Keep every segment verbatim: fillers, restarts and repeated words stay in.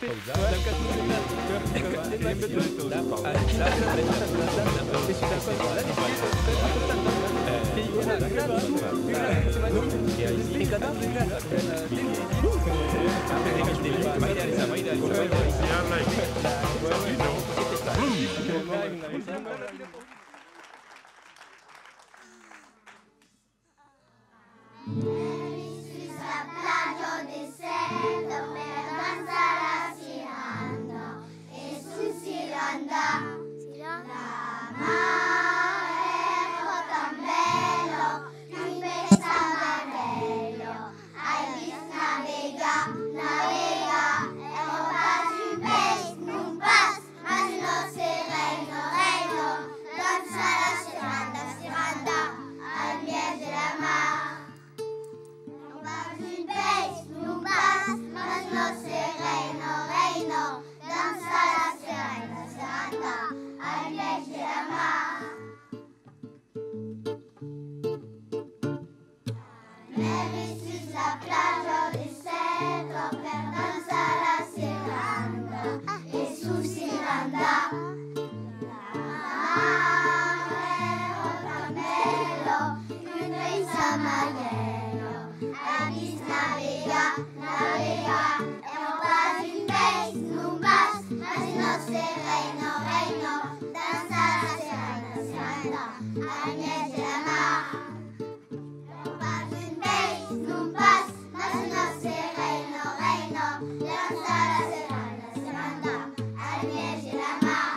Sus la plaja de Seta per dançar la siranda, e son siranda. La mar èra tan bèla qu'un pèis amarèla. Ai vist navegar, navegar, èra pas un pèis, non pas, mas una sirena, rena, dança la siranda, siranda, al mièg de la mar. Pas un pèis, non pas, mas una sirena, rena, dança la sirena, siranda, al mièg de la mar. Anèri sus la plaja de Seta per dançar la siranda, e son siranda. La mar èra tan bèla qu'un pèis amarèla. Ai vist navegar, navegar, èra pas un pèis, non pas, mas una sirena, rena, dança la sirena, siranda, al mièg de la mar. Pas un pèis, non pas, mas una sirena, rena, dança la sirena, siranda, al mièg de la mar.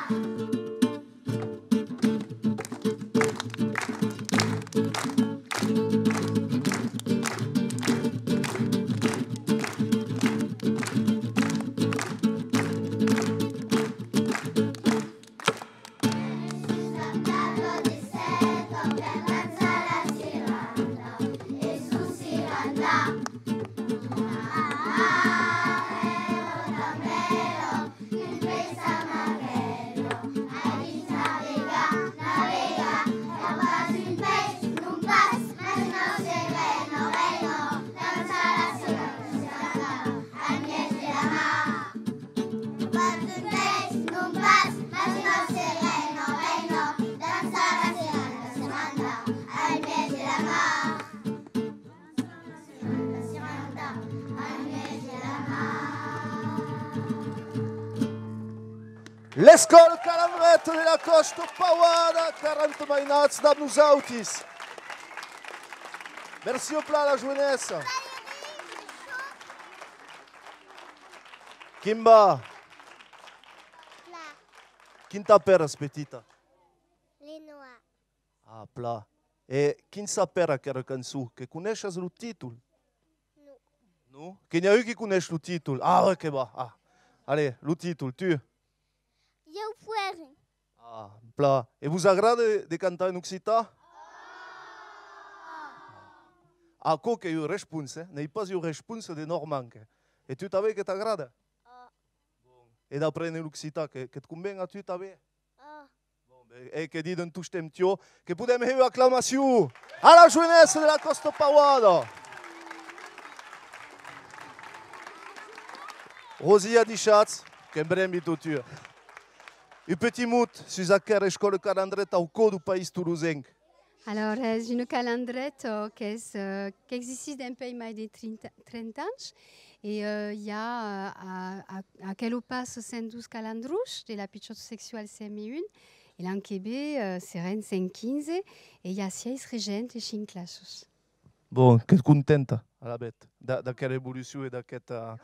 L'escòla Calandreta de la Còsta Pauada, quaranta mainats dab nosautis. Merci au plan la joenessa. Quin va? Quin t'apèras, petita? Lenoa. Ah, plan. E quin s'apèra aquera cançon? Que coneishas lo títol? Non. Non? Que n'i a un qui coneish lo títol? Ah, ouais, que va. Ah. Allez, lo títol, tu. Ieu poèri. Ah, plan. E vos agrada de, de cantar en occitan? Aquò qu'ei ua responsa, eh? N'ei pas ua responsa de normand, que. E tu tanben que t'agrada? Bon. E d'aprene l'occitan, que, que't conven a tu tanben? Bon, ben, e que diden tostemps tiò, que podem hèr ua aclamacion a la joenessa de la Còsta Pauada. Rosia, adishatz, que'm brembi tot ua. Un petit mot sus aquera escòla Calandreta au còr deu país tolosenc. Alors, es una calandreta qu'es, euh, qu'existís dempuèi mai de trenta, trenta ans e, euh, i a, euh, a, a, aquela passa cent dos calandrons de la pichòta seccion al C M un e l'an que ve, euh, serem cent quinze e i a sièis regents e cinc classas. Bon, qu'es contenta, alavetz, d'a-, d'aquera evolucion e d'aqueth, euh,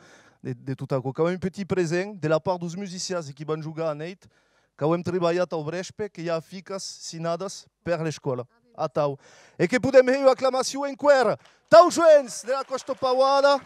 de, de tot aquò. Qu'avem un petit present de la part deus musicians qui van jogar anèit, qu'avem tribalhat au vrèspe, que i a ficas signadas per l'escòla. Atau. E que podem hèr ua aclamacion enqüèra taus joens de la Còsta Pauada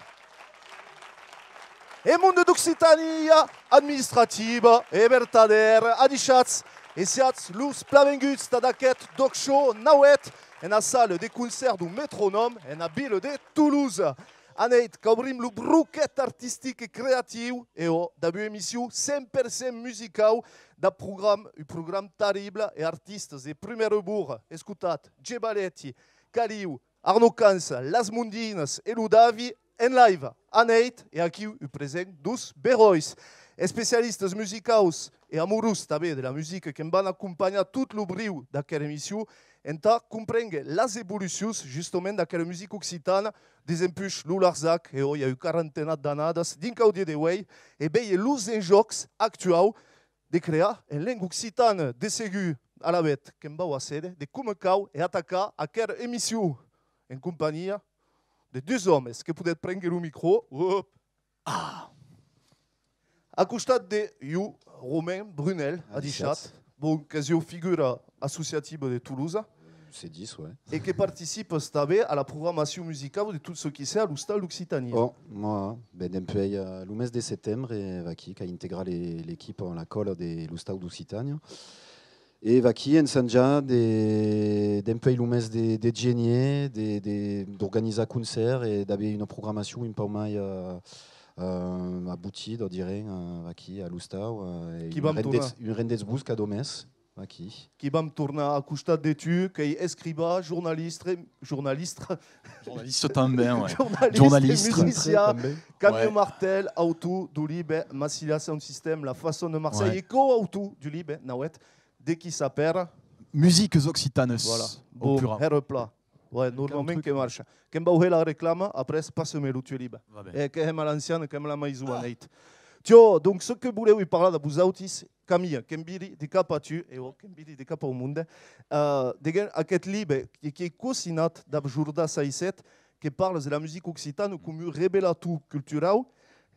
e monde d'Occitània administrativa e vertadèra. Adishatz e siatz los planvenguts tad aqueth D'ÒC Show nauèth ena sala de concèrt deu Metronòm ena vila de Tolosa. Anèit, qu'aubrim lo broquet artistic e creatiu, e òc, dab ua emission cent per cent musicau, dab program, un program tarrible e artistas de prumèr abord. Escotatz, Gebaletti, Caliu, Arnaud Cance, Las Mondinas e lo Davi, en live, anèit, e aquiu, un present dus beròis, especialistas musicaus e amorós tanben de la musica que'm van acompanhar tot lo briu d'aquera emission, entà comprénguer las evolucions justament d'aquera musica occitana, desempuish lo Larzac, e òc, i a un quarantenat d'annadas, dinc au dia de uèi, e veire los enjòcs actuaus de crear en lenga occitana. De segur, alavetz, que'm vau assèder de coma cau e atacar aquera emission en companhia de dus òmes que podètz prénguer lo micro. Hop! Ah! A costat de jo, Romain Brunel, adishatz. Adishatz. Bon, qu'es ua figura associativa de Tolosa. Se ditz, ouais. E que participas tanben a la programacion musicau de tot çò qui sè a l'Ostal d'Occitània. Oh, moi, ben, dempuèi, euh, lo mes de setembre, e vaquí, qu'a integrat le-, l'equipa, la còla de l'Ostau d'Occitània. E vaquí, ensajar de, dempuèi lo mes de, de genièr, de, de, d'organizar concèrts e d'aver una programacion un pauc mai, euh, euh, abotida, direm, euh, vaquí, a l'Ostau, euh, e Qui un vam rendetz-, tornar. Un rendetz-vos cada mes, vaquí. Qui vam tornar a costat de tu, qu'ei escrivan, jornalista, jornalista. Jornalista tanben, ouais. Jornalista, jornalista. Musician, tanben. Camille Martel, autor deu libe Massilia Sound System, la façon de Marseille, ouais, e coautor deu libe, nauèth, de qui s'apèra? Musiques occitanes. Voilà. Au bon, plural. Hèra plan. Ouais, normalament que marcha. Que'm vau hèr la reclama, après, passa-me lo tueu libe. Va ben. E que hèm a l'anciana, qu'èm la maison anèit. Tiò, donc, çò que volèvi parlar de vosautis, Camille, que'm viri de cap a tu, e òc, que'm viri de cap au monde, euh, deguens aqueth libe qui, qui ei cosinat dab Jordan Saisset, que parla de la musica occitana com un revelator culturau,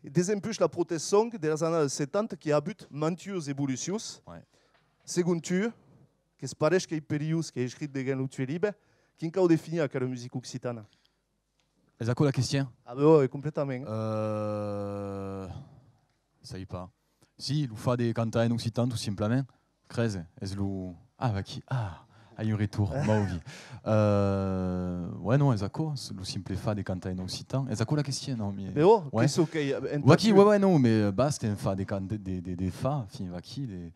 e desempuish la Protest Song de las annadas setanta, qui a avut mantuas evolucions. Ouais. Segon tu, que's pareish qu'ei perilhós, qu'ei escrit deguens lo tueu libe, quin cau definir aquera musica occitana? Es aquò la question? Ah ben ouais, completament. Euh, sai pas. Si, lo fat de cantar en occitan, tot simplament. Crese, es lo... Ah, vaquí. Ah, ai un retorn, m'auvi. Euh, ouais, non, es aquò, lo simple fat de cantar en occitan. Es aquò la question, non? Mais... Ben oh, ouais. Qu'ei çò qu'ei, euh, entà tu. Vaquí, ouais, ouais, non, mais, euh, basta, enfin, de can-, de, de, de, de far, enfin, vaquí, de,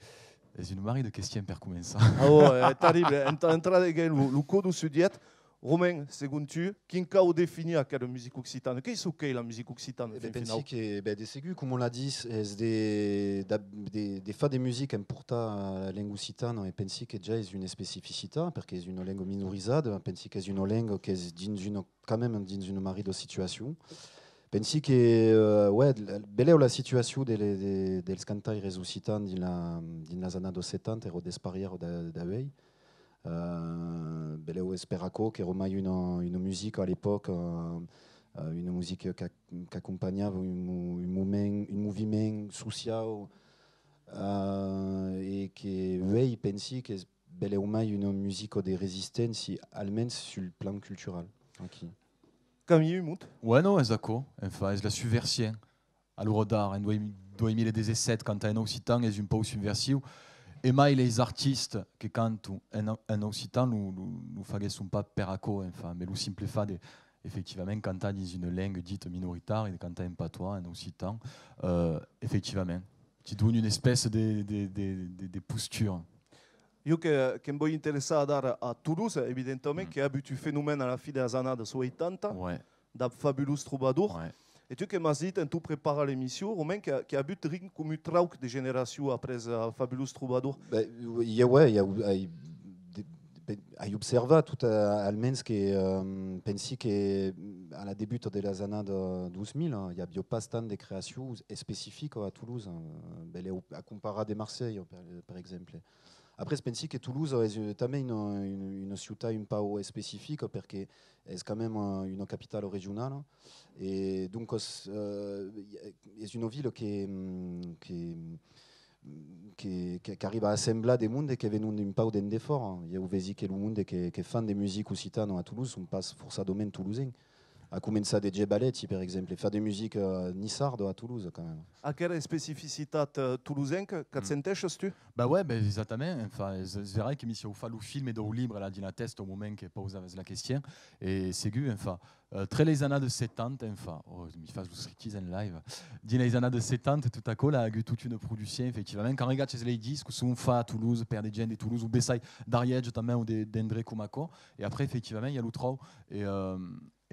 es una marrida question per començar. Ah, oh, eh, terrible. Ent-, entrar deguens lo, lo còr deu subjècte. Romain, segon tu, quin cau definir aquera musica occitana? Qu'ei çò qu'ei la musica occitana, eh ben, fin finau? Pensi que, ben, de segur, coma l'a dit, es de, de, de, de far de musica en portar la lenga occitana, e pensi que ja es una especificitat, perque es una lenga minorizada, pensi qu'es una lenga qu'es dins una, quand même dins una marrida situacion. Pensi que, euh, ouais, l-, belèu la situacion de, de, dels cantaires occitans dins la, dins las annadas setanta èra desparièra d'a-, d'auèi. Euh, belèu es per aquò qu'èra mai una, una musica a l'epòca, euh, euh, una musica qu'a-, qu'acompanhava un mo-, un moment, un moviment sociau, euh, e que uèi pensi qu'es belèu mai una musica de resisténcia, almens sul plan cultural. Aquí. Camille, un mot? Ouais, non, es aquò. Enfin, es la subversion. A l'ora d'ara, en doi-, doi mila dètz-e-sèt, cantar en occitan es un pauc subversiu. E mai leis artistas que canton en, en occitan lo, lo, lo faguèsson pas per aquò, enfin, mès lo simple fat de, efectivament, cantar dins una lenga dita minoritària, de cantar en patois, en occitan, euh, efectivament, ti dona una espècia de, de, de, de, de postura. Jo que, que'm voi interessar adara a Tolosa, evidentament, mm, qu'a avut un fenomèn a la fin de las annadas oitanta, ouais, dab Fabulous Troubadours. Ouais. E tu que m'as dit, en tot preparar l'emission, Romain, que, qu'a avut drin com un trauc de generacion après, euh, Fabulous Troubadours. Ben, i a, ouais, i a, ai, de, ben, ai observat tot, euh, almens que, euh, pensi que, mm, a la debuta de las annadas dos mila, i aviá pas tant de creacion especifica a Tolosa, euh, belèu a comparar de Marselha, per, per exemple. Après, pensi que Tolosa es, euh, tanben una, una, una ciutat un pauc especifica, perque es quand même, euh, una capitala regionala, e doncas, euh, es una vila que, mm, que, mm, que, que, qu'arriba a assemblar de monde que venon un pauc d'endefòra. Ieu vesi que lo monde que, que fan de musica occitana a Tolosa son pas forçadament tolosencs. A començar de Jeb Aleti, per exemple, fa de musica, euh, niçarda a Tolosa, quand même. Aquera especificitat, euh, tolosenca, qu'ac senteixes, tu? Bah ouais, ben, exactament. Enfin, es, es verai que mi siáu fat lo filme dau libre, la, dins la tèsta au moment que pausavas la question, e segur, enfin, euh, tre leis annadas setanta, enfin, oh, mi fas lo striptease en live, dins leis annadas setanta, tot aquò, l'a agut tot una produccion, efectivament, quand regatges lei discs, son fats a Tolosa, per de gents de Tolosa, o bessai d'Arièja tanben, o de, d'endrets coma aquò, e après, efectivament, i a lo trauc, e, euh,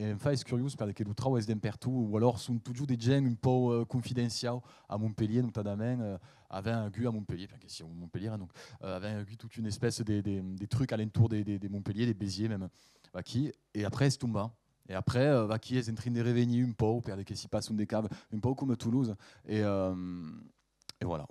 E enfin, es curiós perque lo trauc es d'en pertot, o alòr son totjorn de gents un pauc, euh, confidenciaus a Montpelhièr, notadament, euh, avèm agut a Montpelhièr, perque siáu Montpelhièr, donc, euh, avèm agut tota una espèça de, de, de truc a l'entorn de, de, de Montpelhièr, de Besièrs mème, vaquí, e après es tombat. E après, euh, vaquí, es en trin de revenir un pauc, perque s'i passon de caps, un pauc coma Toulouse, e, euh, e voilà.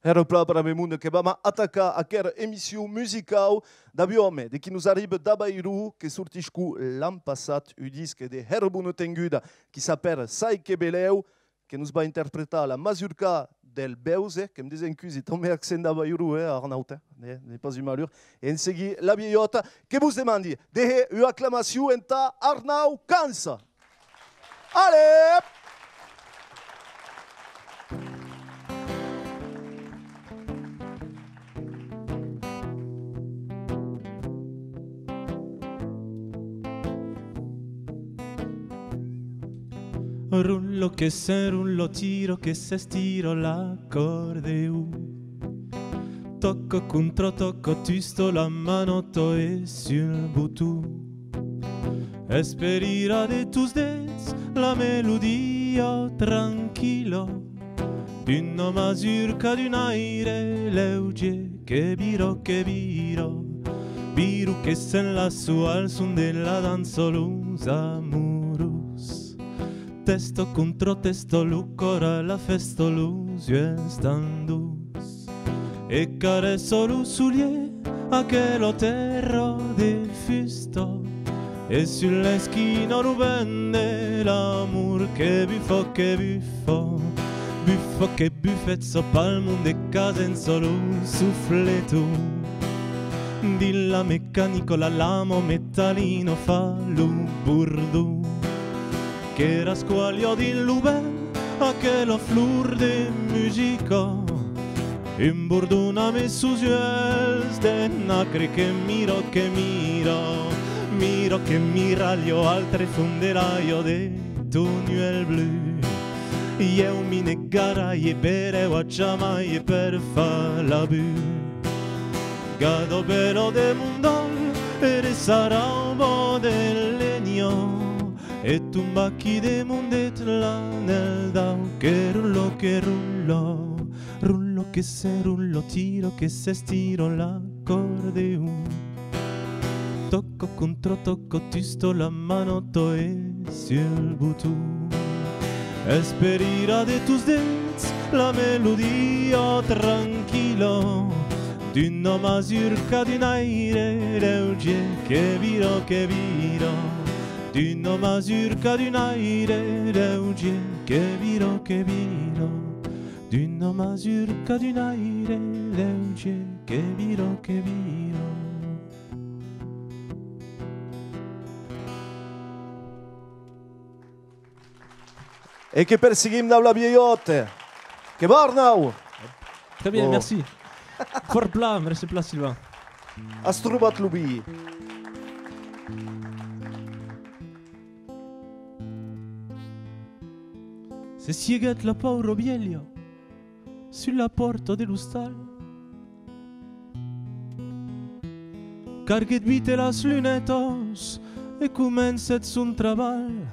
Hèra plan, brave monde, que vam atacar aquera emission musicau dab un òme de qui nos arriba d'Avairon, que sortisqué l'an passat un disc de hèra bona tenguda qui s'apèra Sai que belèu, que nos va interpretar la masurca del Bèuse, que'm desencusi, tanben accent d'Avairon, eh, Arnaut, eh? N'ei, n'ei pas un malur. E en seguir, La Vielhòta, que vos demandi de hèr ua aclamacion entà Arnaut Cance. Allez! Rullo que s'enrullo, tiro que s'estiro l'acordeon. Toco contra toco, tusto la manòta e sul boton. Esperira de tos dets la melodia tranquilla d'una masurca d'un aire leugier que vira, que vira, vira que s'enlaça al son de la dança los amorós. Tèsta contra tèsta, lo còr a la fèsta, los uelhs tan doç. E carèssa lo solier, aquela tèrra de fusta. E sus l'esquina lo vent de l'amor que bufa, que bufa, bufa, que bufeja pel mond e casença lo sofleton. Dins la mecanica la lama metalina fa lo bordon. Que rasqualha dins lo vent aquela flor de musica. Un bordon amb sos uelhs de nacre que mira, que mira, mira que miralha al trefon de l'aiga de ton uèlh blu. Ieu mi negarai e bereu a jamai e per far l'abús. Gada bèla de mon dòl e de sa rauba de lenha. E tomba aquí de mon det l'anèl d'au que rullo, que rullo, rullo que se rullo, tiro que s'estiro l'acordeon. Toco contra toco, tusto la manòta e sul boton. Esperira de tos dets la melodia tranquilla d'una masurca d'un aire leugier que vira, que vira. D'una masurca d'un aire leugier que vira, que vira. D'una masurca d'un aire leugier que vira, que vira. E que perseguim dab La Vielhòta. Que va, Arnaut? Très bien, merci. Fòrt plan, mercé plan, Sylvain. As trobat lo vin? Se sieguèt la paura vièlha sus la pòrta de l'ostal. Carguèt vite las lunetas e comencèt son trabalh.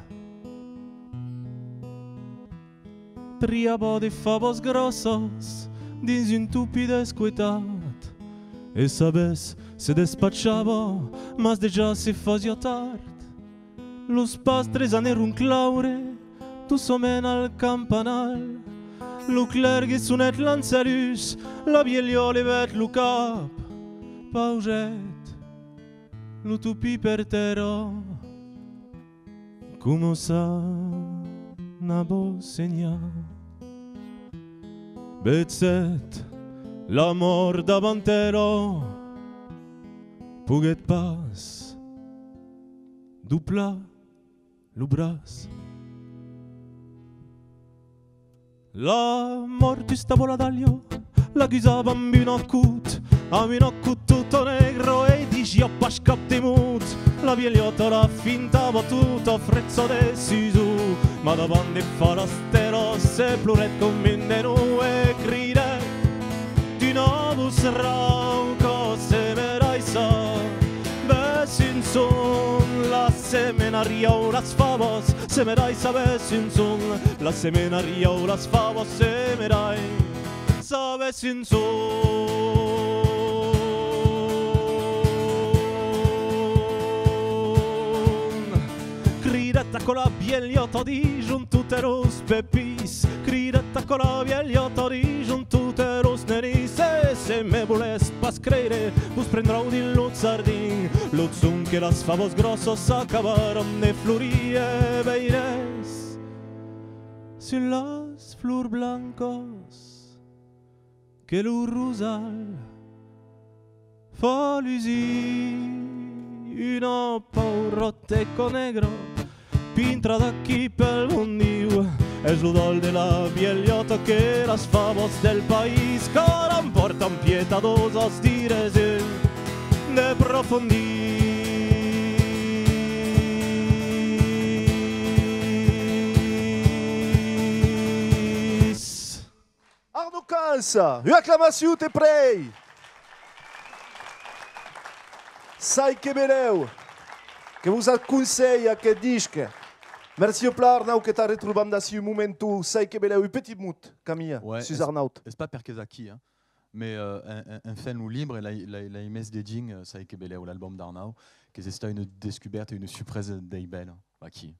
Triava de favas gròssas dins un topin descuetat e sabes se despachava, mas dejà se fasiá tard. Los pastres anèron claure doçament al campanal. Lo clèrgue sonèt l'Angelus, La Vielha levèt lo cap. Pausèt lo topin per tèrra, coma s'anava senhar. Vegèt la mòrt davant ela, poguèt pas doblar lo braç. La mòrt estava la dalha, l'agusava amb una cot, amb una cot tota negra, e disiá pas cap de mot. La vielhòta la fintava tota frecha de susor, mas davant de far las tèlas se plorèt com un denon e cridèt d'una votz rauca: se me daissa, ves un son la semena Arriau las favas, semerai, sabes un son. La semena arriau las favas, semerai, sabes un son. Cridat aquela vièlhòta dijont totes los pepins. Cridat aquela vièlhòta dijont totes los nenis. E se me volètz pas creire, vos prendrau dins lo jardin. Lo son que las favas gròssas acabaram de florir e veiretz sus las flors blancas que lo rosal fa lusir una pauròta eca negra pintrada aquí pel bon Diu. Es lo dòl de la vièlhòta que las favas del país caram pòrtan pietadosas dins de profondís. Arnaud Cance, ua aclamacion, te prei! Sai que belèu, que vos aconselhi aqueth disc. Merci plan, Arnaud, que t'arretrobam d'ací un momenton. Sai que belèu, un petit mot, Camille, ouais, sus es, Arnaud. Es pas perqué es aquí, hein. Mais euh, en, en, enfin, lo libre, l'ai, l'ai, l'ai mes dedins, euh, Sai que belèu, l'album d'Arnaud, qu'es estat una descubèrta e una surpresa dei bèla, aquí.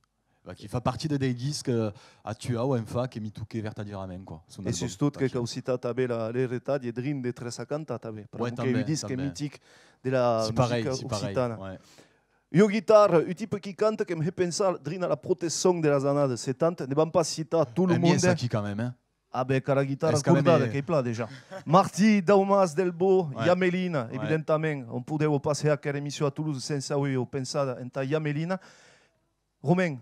Bah, qui fa partie de dei discs, euh, actuau, enfin, que mi toque vertadierament, quoi. Son album, e sustot que cau citar tanben la, l'eretatge drin de Tres a Cantar, tanben. Pr'amor qu'ei un disc mitic de la musica occitana. Ua guitarra, un tipe qui canta, que'm hè pensar drin a la Protest Song de las annadas setanta, ne vam pas citar tot lo monde. Aquí quand même, hein. Ah ben, qu'a la guitarra cordada, qu'ei plan dejà. Martí Daumas Delbò, Jamelina, evidentament. On podèva pas hèr aquera emission a Tolosa sensa auer pensada entà Jamelina. Romain,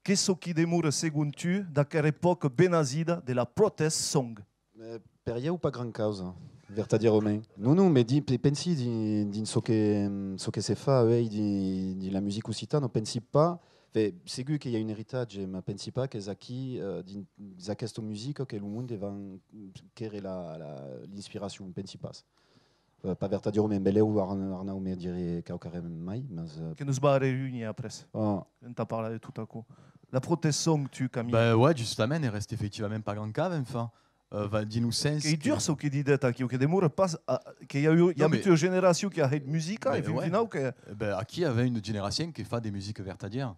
qu'ei çò qui demora, segon tu, d'aquera epòca benasida de la Protest Song? Eh, per ieu, pas grand causa, vertadierament. Non, non, mais di, pe-, pensi dins, dins çò que, çò que se fa uèi dins, dins la musica occitana, pensi pas, enfin, segur que i a un eritatge, mas pensi pas qu'es aquí, eh, dins aquesta musica que lo monde van quèrre la, la, l'inspiracion, pensi pas. Eh, pas vertadierament, belèu Arn-, Arnaud me dire quauquarren mai, mas, eh, que nos va reunir après, entà parlar de tot aquò. La Protest Song, tu, Camille? Ben ouais, justament, e rèsta efectivament pas grand causa, enfin. Euh, va, dins lo sens qu'ei dur çò que didètz aquiu, que demora pas, a, que i a, i a avut ua generacion qui a hèit musica, e fin finau que... Eh ben, aquí i a una generacion que fa de musica vertadièra.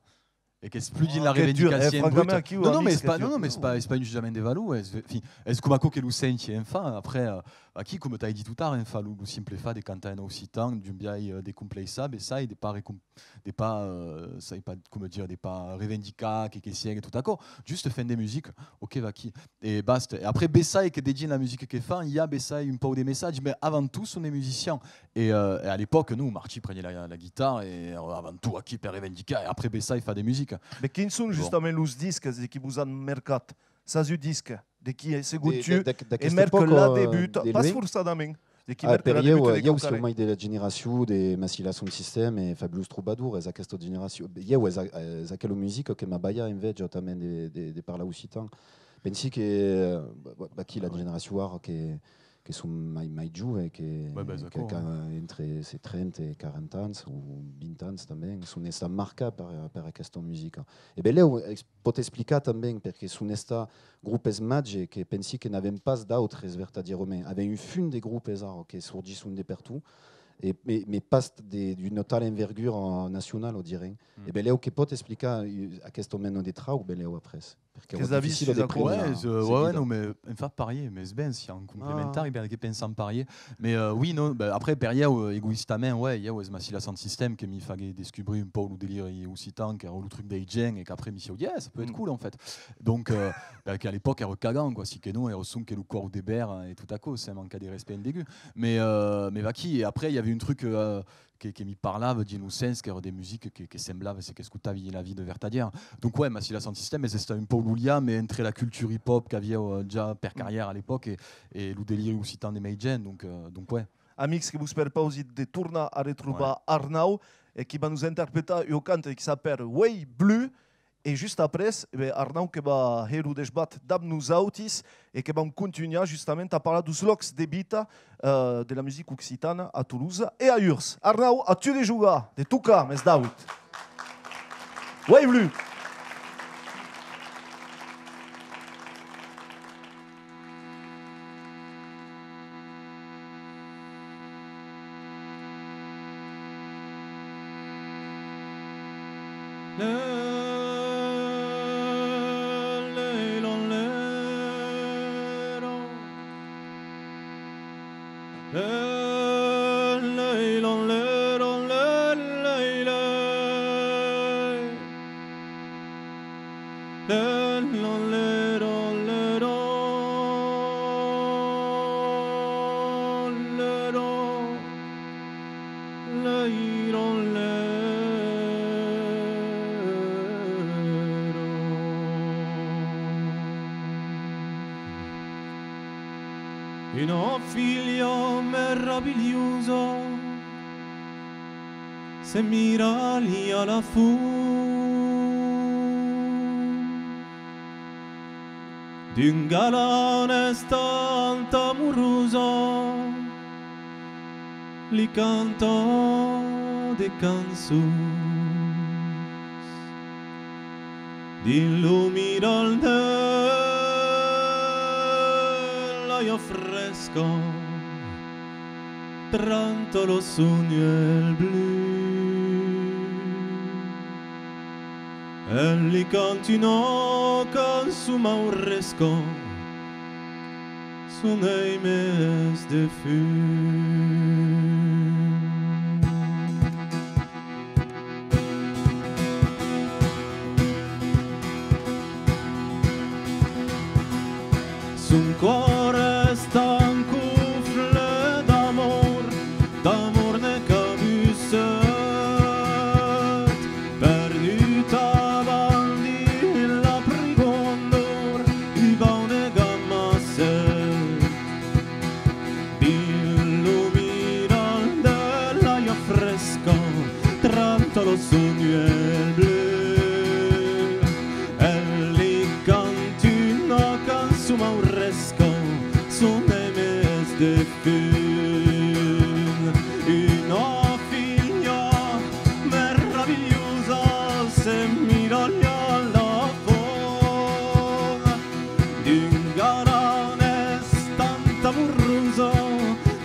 E qu'es plus dins la reivindicacion bruta. Non, non, mais es pas, non, non, mais es pas, es pas un jutjament de valor, es, enfin, es coma aquò que lo senti, enfin, après, euh, aquí, coma t'ai dit tot ara, enfin, lo, lo simple fach de cantar en occitan, d'un biais, euh, descomplexat, bessai, de pas recom-, de pas, euh, sai pas coma dire, de pas reivindicar que, que siegue tot aquò, just fèm de musica, ok, vaquí, e basta. E après, bessai que dedins la musica que fan, i a bessai un pauc de messatge, mais avant tot son de musicians. E, euh, e a l'epòca, non, Martí preniá la, la guitarra e èra avant tot aquí per reivindicar, e après bessai fa de musica. Mais quins son justament los disques de qui vos an mercat? Sas un disc de qui, segon tu, e merca la debuta, pas forçadament, de qui merca la debuta de quauquarren. Ah, per ieu, ieu siáu mai de la generacion de Massilia Sound System e Fabulous Troubadours, es aquesta generacion. Ieu es, es aquela musica que m'a balhat enveja tanben de, de, de parlar occitan. Pensi que, eh, ba-, ba-, vaquí la generacion ara que, que son mai, mai joves, que, que, qu'an entre se trenta e quaranta ans, o vint ans tanben, son estats marcats per, per aquesta musica. E belèu, ex-, pòt explicar tanben perqué son estats gropes màger que pensi que n'avèm pas d'autres vertadièrament. Avèm un fum de gropes ara que sorgisson de pertot, e, e, mas pas de, d'una tala envergura nacionala, o direm. E belèu que pòt explicar, eh, aquesta mena de trauc, belèu après. Perqué qu'es dificile de prendre. Ouais, euh, ouais, non, mais en fait, parier, mais es ben, si en complémentaire, ben, que pensam parier. Mais, euh, oui, non, ben, après, per ieu, euh, egoïstament, ouais, ieu es Massilia Sound System que mi faguèt descubrir un pauc lo deliri occitan, qu'èra lo truc dei gents, e qu'après mi siáu dit, eh, ça peut être cool, en fait. Donc, euh, ben, qu'à l'époque, èra cagant, quoi, si que non, èra sonque lo còr de bèra, hein, e tot aquò, sans mancar de respècte en degun. Mais, euh, mais vaquí, e après, i aviá un truc, euh, que, que mi parlava dins lo sens qu'èra de musica que, que semblava çò qu'escotavi dins la vida vertadièra. Donc ouais, Massilia Sound System es estat un pauc lo liam entre la cultura hip-hop qu'aviá, euh, ja per carrièra a l'epòca e, e lo deliri occitan de mei gents, donc, euh, donc ouais. Amics, que vos perpausi de tornar a retrobar Arnaud, e qui va nos interpretar ua canta qui s'apèra Uei Blu, e just après, e ben, Arnaud que va hèr lo desbat dab nosautis e que vam contunhar justament a parlar deus lòcs de vita, eh, de la musica occitana a Tolosa e ailleurs. Arnaud, a tu de jogar, de tocar, mès David. Uei Blu. Una filha meravilhosa s'emmiralha a la font d'un galant estant amorosa, li canta de cançons. Dins lo miral de l'aiga fresca, tranta lo son uèlh blu. El li canta una cançon mauresca, son èime es defun. Son còr es tan cofle d'amor, d'amor ne cabusset, perdut abans dins la prigondor, un vent ne gamasset. Dins lo miral de l'aiga fresca, tranta lo son uèlh blu. El li canta una cançon mauresca, son èime es defun. Una filha meravilhosa s'emmiralha a la font d'un galant estant amorosa,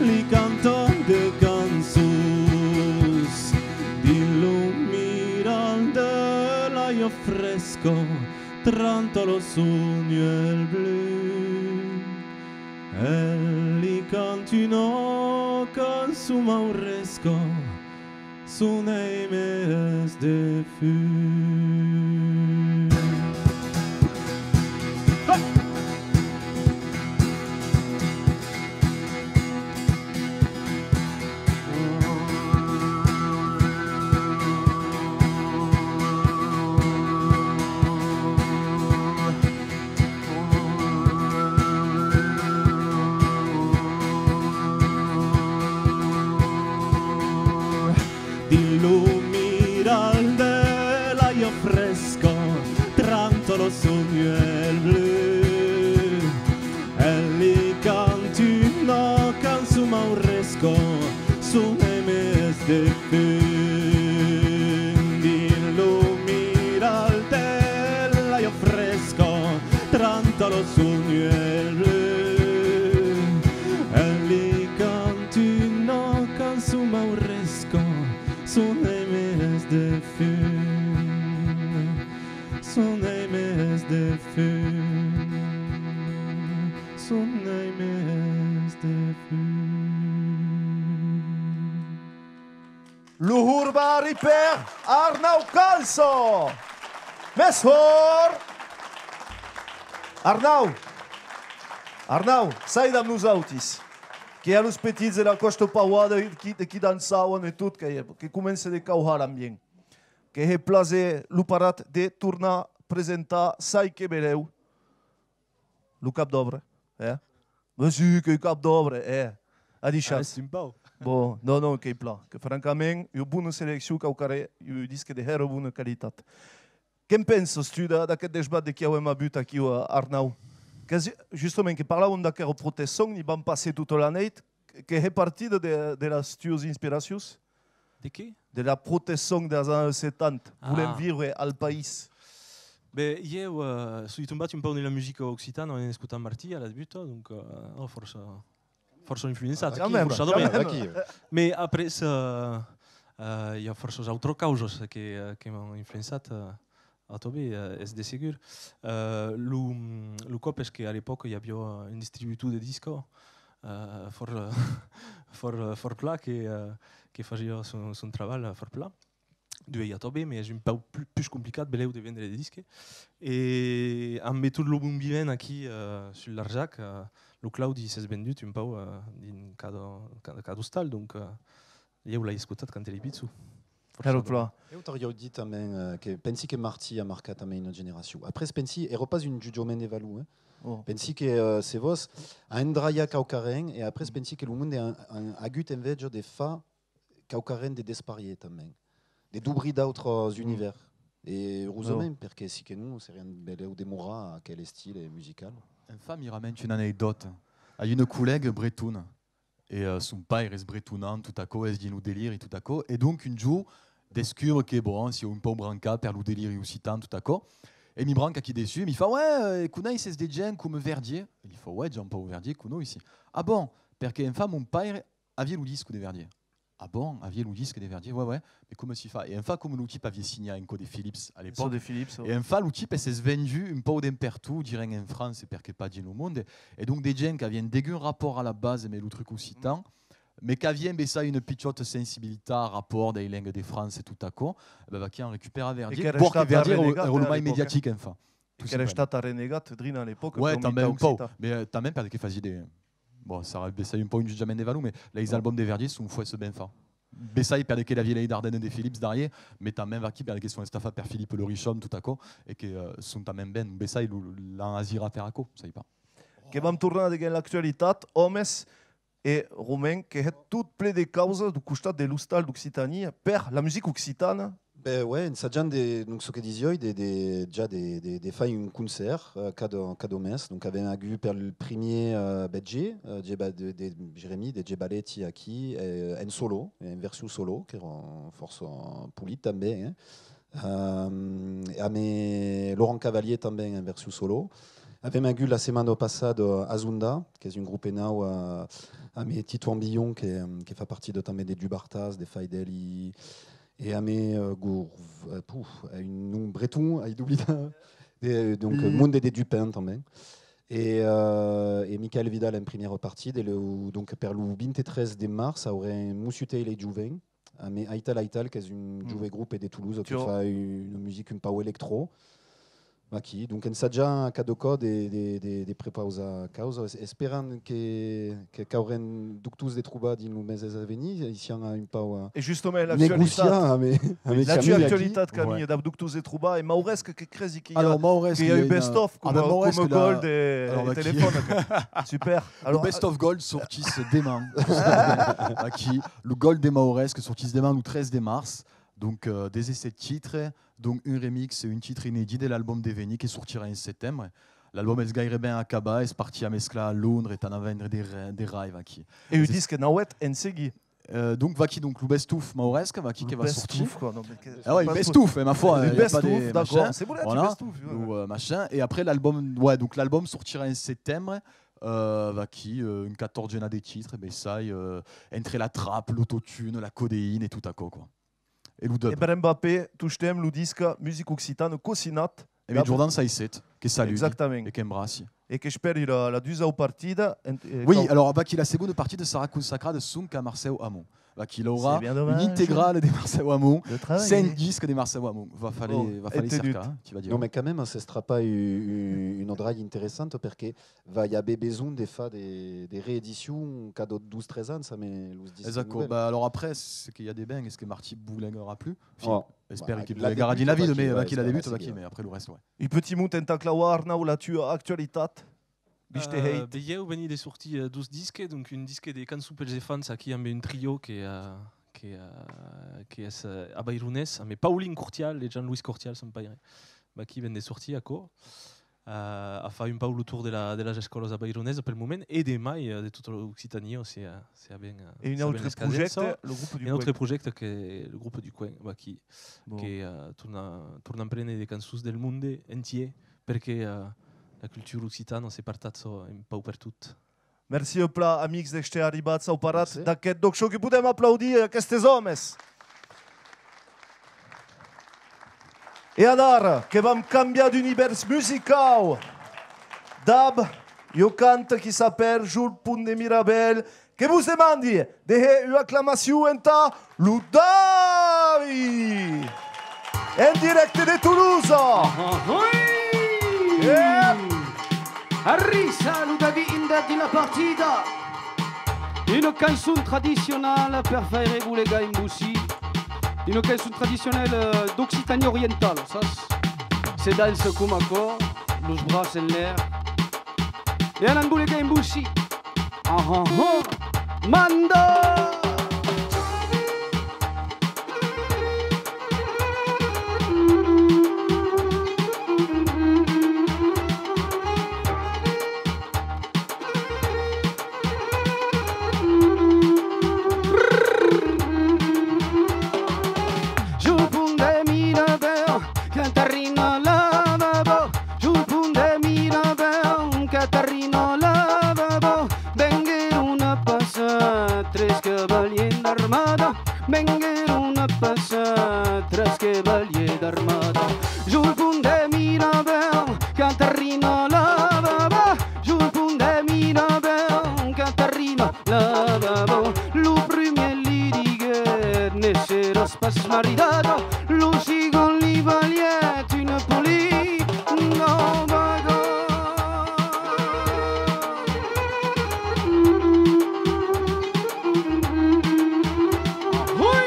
li canta de cançons. Dins lo miral de l'aiga fresca, tranta lo son uèlh blu. El li canta una cançon mauresca, son èime es defun. Dins lo miral de l'aiga fresca, tranta lo son uèlh blu. El li canta una cançon mauresca, son èime es defun. Dins lo miral de l'aiga fresca, tranta lo son uèlh blu. El li canta una cançon mauresca, son èime es defun. Son èime es defun. Son èime es defun. Lo horbari per Arnau Calça! Mès hòrt! Arnau! Arnau, sai damb nosautis. Que i a los petits de la Còsta Pauada qui, qui dançavan e tot, que, que comença de cauhar l'ambient. Que hè plaser lo parat de tornar presentar, sai que belèu, lo cap d'òbra, eh? Mas si, que cap d'òbra, eh? Adishatz. Ah, un pauc. Bon, non, non, qu'ei plan. Que francament, ua bona seleccion, quauquarren, un disc de hèra bona qualitat. Que'n pensas, tu, d'a-, d'aqueth desbat de qui auem avut aquiu, eh, Arnau? Qu'es, justament, que parlàuem d'aquera Protèst Sòni, i vam passar tota la nèit, que hè partida de, de las tuas inspiracions? De qué? De la protesson de las annadas setanta. Volèm viure al país. Ben, ieu, eh, soi tombat un pauc dins la musica occitana en escotant Martí a la debuta, donc, eh, oh, fòrça, fòrça influençat. Quand même, forçadament. Quand même. Mai après, eh, eh, i a fòrças autras causas que, eh, que m'an influençat, eh, atanben, eh, es de segur. Eh, lo, lo còp es que a l'epòca i aviá un distributor de discas, eh, fòrt, fòrt, fòrt plan que, eh, que fasiá son, son trabalh, eh, fòrt plan. Duèi atanben, mai es un pauc pus, pus complicat, belèu, de vendre de disques. E ambe tot lo moviment aquí, eh, sul Larzac, eh, lo Claudi s'es vendut un pauc, eh, dins cada, cada, cada ostal, donc, eh, ieu l'ai escotat quand èri pichon. Claro, plan. Eu t'auriá dit tanben, eh, que pensi que Martí a marcat tanben una generacion. Après, pensi, èra pas un jutjament de valor, eh. Pensi que, eh, se vòs, a endraiat quauquarren, e après, pensi que lo monde a, a, a agut enveja de far quauquarren de desparièr tanben, de dobrir d'autres univèrs. E urosament, perque si que non, seriam belèu demorar a aquel estil musical. Enfin, mi ramenti una anecdòta. Ai una collèga bretona, e, eh, son paire es breton, tot aquò, es dins lo deliri, tot aquò, e donc un jorn descubre que, bon, siáu un pauc brancat per lo deliri occitan, tot aquò, e mi branca aquí dessús, e mi fa: "Ouais, eh, coneisses de gent coma Verdier?" E li fa: "Ouais, Jean-Paul Verdier, conoissi." "Ah bon?" "Perque, enfin, mon paire aviá lo disc de Verdier." "Ah bon, aviá lo disc de Verdier?" "Ouais, ouais." "Mai coma si fa?" E enfin, coma lo tipe aviá signat en cò de Philips a l'epòca, de Philips, e enfin, lo tipe s'es vendut un pauc d'en pertot, direm en França, perque pas dins lo monde, e donc de gent qu'avián degun rapòrt a la basa emé lo truc occitan, mai qu'avián bessai una pichòta sensibilitat a rapòrt dei lengas de França e tot aquò, e ben, vaquí, an recuperat Verdier, bòrd que Verdier èra, èra lo mai mediatic, enfin. E qu'èra estat arrenegat drin a l'epòca. Ouais, tanben un pauc, mai, eh, tanben per de que fasiá de, bon, sarà bessai un pauc un jutjament de valor, mai leis albums de Verdier son fòrça ben fach. Bessai per de que l'aviá lei Dardenne de Philips darrier, mai tanben vaquí per de que son estats fachs per Philippe le Richomme, tot aquò, e que, eh, son tanben ben, bessai lo, l'an asirat per aquò, sai pas. Que vam tornar deguens l'actualitat, òmes, e Romain, que hèt tot plen de causas deu costat de l'Ostal d'Occitània per la musica occitana. Ben ouais, ensajant de, donc, çò que disiái, de, de, ja de, de, de far un concèrt, eh, cada, cada mes. Donc, avèm agut per lo primier, eh, Betge, eh, de, de, de Jeremy, de Gebaletti aquí, eh, en solo, en version solo, qu'èra fòrça polit tanben, eh. Ehm, e amé Laurent Cavalier tanben en version solo. Avèm agut la setmana passada Azunda, qu'es un grop nau, eh, amé Tito Ambion, que, que fa partida tanben de Dubartas, de Faidel i, e amé, eh, Gourv-, eh, puf, un nom breton, ai doblidat, de, donc, monde de Dupin tanben. E, eh, e Michael Vidal en primièra partida, e lo, donc, per lo vint-e-tres de març aurem Mossur Teile Jovent, amé Aital Aital, qu'es un jove grop de Tolosa que fa una musica un pauc electro. Vaquí, donc ensajar cada còp de, de, de, de prepausar causas, es-, esperant que, que qu'aurem doctors de trobar dins los meses a venir, e siam a un pauc a negociar amé, amé Camille aquí. E justament, l'actualitat, Camille, dab doctors de trobar, e Mauresc, que cresi que i a, que i a un best-of, coma, coma Gold e, e Telefòna. Super. Lo best-of Gold sortís deman. Aquí, lo Gold de Mauresc sortís deman, lo tres de març. Donc, euh, dètz-e-sèt titres, donc un remix e un titre inedit de l'album Devenir que sortirà en setembre. L'album es gaireben acabat, es partit a mesclar a Londres, tant a vendre de ra-, de rave aquí. E un disc nauèth en seguir. Euh, donc, vaquí, donc, lo best-of Mauresc, vaquí, que va sortir. Lo best-of, quoi, non, mais que... Ah ouais, best-of, eh, ma foi, eh, y a pas de machin. Best-of, d'accord, c'est bon, là, du best-of, ouais. Lo, euh, machin. Et après, l'album, ouais, donc, l'album sortirà en setembre. Euh, vaquí, euh, un quatòrze de titres, bessai, euh, entre la trap, l'autotune, la codeïna e tot aquò, quoi. E lo dub. E per Mbappé, tostemps, lo disc Musica Occitana, cosinat. E ben, Jordan Saiset, que saludi e qu'embraci. E qu'espèri la, la dusau partida. Oui, alors, vaquí, la segonda partida sarà consacrada sonque a Marcèu Amont. Vaquí, l'aurà un integral de Marcèu Amont, cent discs de Marcèu Amont. Va faler, va faler cercar, hein, tu vas dire. Non, mais quand même, s'es trapat u-, u-, una dralha interessanta, perque va i aver besonh de far de, de reedicions cada dos, tres ans, amé los discs novèls. Exacte. Bah, alors après, ce que i a de ben, es que Martí bolegarà plus. Enfin, espèri que bolegarà dins la vida, mais vaquí, la debuta, vaquí, mais après lo reste, ouais. Un petit mot entà clavar, Arnau, la tua actualitat. Viste, euh, hate. Ben, ieu veni de sortir, euh, dos disques, donc un disque de cançons pels enfants, aquí, amb un trio que, euh, que, euh, que es, euh, avaironés, amb Pauline Courtial e Jean-Louis Courtial, son paire. Vaquí, ven de sortir, aquò. a, a far un pauc lo torn de la, de las escòlas avaironesas pel moment, e de mai, eh, de tota l'Occitània, se, eh, se avèm, eh, E un se avèm autre l'escasença. projècte, lo grup du E un autre Coen. projècte que lo grup du Coen, vaquí, Bon. que, eh, torna, torna prene de cançons del monde entièr, perque, eh, la cultura occitana se partatja un pauc pertot. Merci plan, amics, d'èster arribats au parat Merci. d'aquest D'ÒC Show, que podèm aplaudir aquestes òmes. E adara, que vam cambiar d'univèrs musicau dab ua canta qui s'apèra Jo al pont de Mirabèl, que vos demandi de hèr ua aclamacion entà lo Davi! En dirècte de Tolosa! Ahoy! Ep! Arrissa lo Davi Inda dins la partida! Una cançon tradicionala per faire bolegar un bocin. Una cançon tradicionala, eh, d'Occitània orientala, sas? Se dança coma aquò, los braç en l'aire. E anam bolegar un bocin. Ah, ah, ah. Manda! Jo al pont de Mirabèu, Catarina lavabo. Jo al pont de Mirabèu, Catarina lavabo. Venguèron a passar tres cavalièrs d'armada. Venguèron a passar tres cavalièrs d'armada. Jo al pont de Mirabèu, Catarina lavabo. Jo al pont de Mirabèu, Catarina lavabo. Lo primièr li diguèt: ne seràs pas maridada. Lo segond li balhèt una polida vaga. Hui!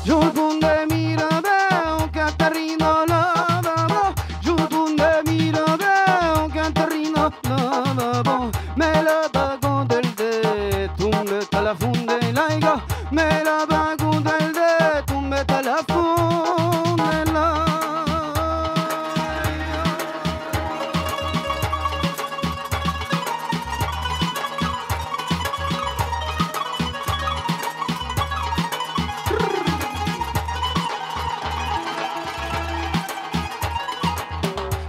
Jo al pont de Mirabèu, Catarina lavabo. Jo al pont de Mirabèu, Catarina lavabo. Me la baga del det tombèt a la font de l'aiga. Me la baga del det tombèt a la font de l'aiga.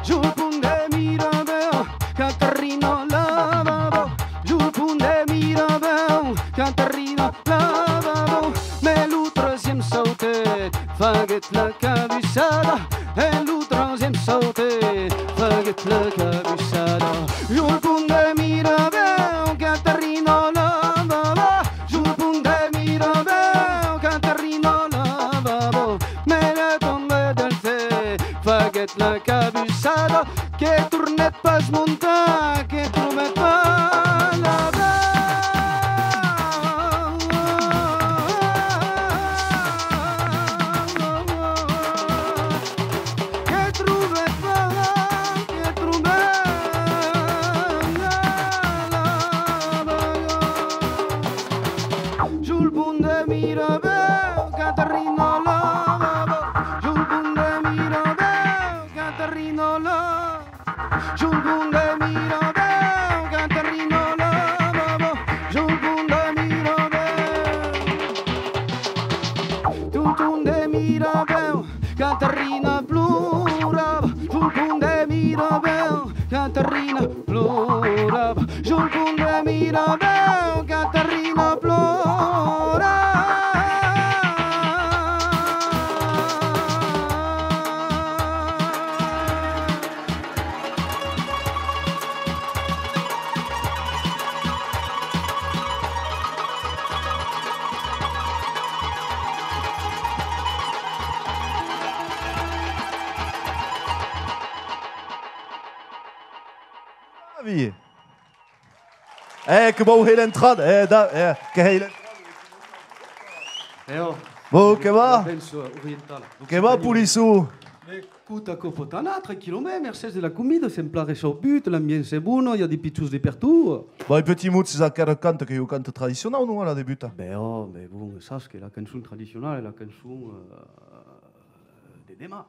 Jo al pont de Mirabèu, Catarina lavabo. Jo al pont de Mirabèu, Catarina lavabo. Me lo tresièm sautèt, faguèt la cabussada. E lo tresièm sautèt, faguèt la cabussada. Jo al pont de Mirabèu, Catarina lavabo. Jo al pont de Mirabèu, Catarina lavabo. Me la tombèt del det, faguèt la cabussada. Que tornèt pas montar, que trobèt pas la veu. Que trobèt pas la, que trobèt la veu. Jo al pont de Mirabèu, Catarina lavabo. Jo al pont de Mirabèu, Catarina lavabo. Jo al pont de Mirabèu, Catarina lavabo. Jo al pont de Mirabèu. Jo al pont de Mirabèu, Catarina plorava. Jo al pont de Mirabèu, Catarina plorava. Jo al pont de Mirabèu, Catarina plorava. Davi. Eh, que vau hèr l'entrada, eh, da, eh, que hèi l'entrada. Eh, oh. Bon, que va? La dança orientala. Que va, Polisson? Escota, aquò pòt anar tranquillament, mercés de la comida, sèm plan reçaubut, l'ambiéncia es bona, i a de pichons de pertot. Bon, e petit mot, es aquera canta qu'ei ua canta tradicionau, non, a la debuta? Ben, ò, mès bon, sas que la cançon tradicionala es la cançon, eh, de deman.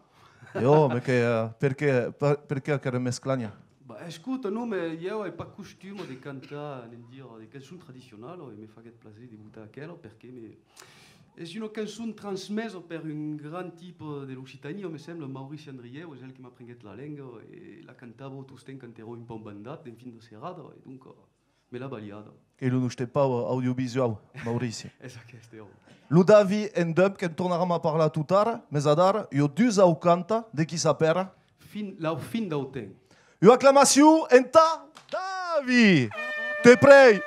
E ò, mès que, eh, perqué, per, perqué aquera mesclanha? Bah, escota, non, mès ieu ai pas costuma de cantar, anem dire, de cançons tradicionalas, e me faguèt plaser de botar aquela, perqué me, es una cançon transmesa per un grand tipe de l'Occitània, me sembla, Maurici Andrieu, es el que m'aprenguèt la lenga, e la cantava tostemps quand èra un pauc bandat, en fin de serada, e donc, eh, me l'a balhada. Qu'ei lo noste paure audiovisuau, Maurici. Es aqueste, ò. Lo Davi en Dumb, que'n tornaram a parlar totara, mès adara, ua dusau canta, de qui s'apèra? Fin, lau fin dau temps. Ua aclamacion entà Davi! Te prei!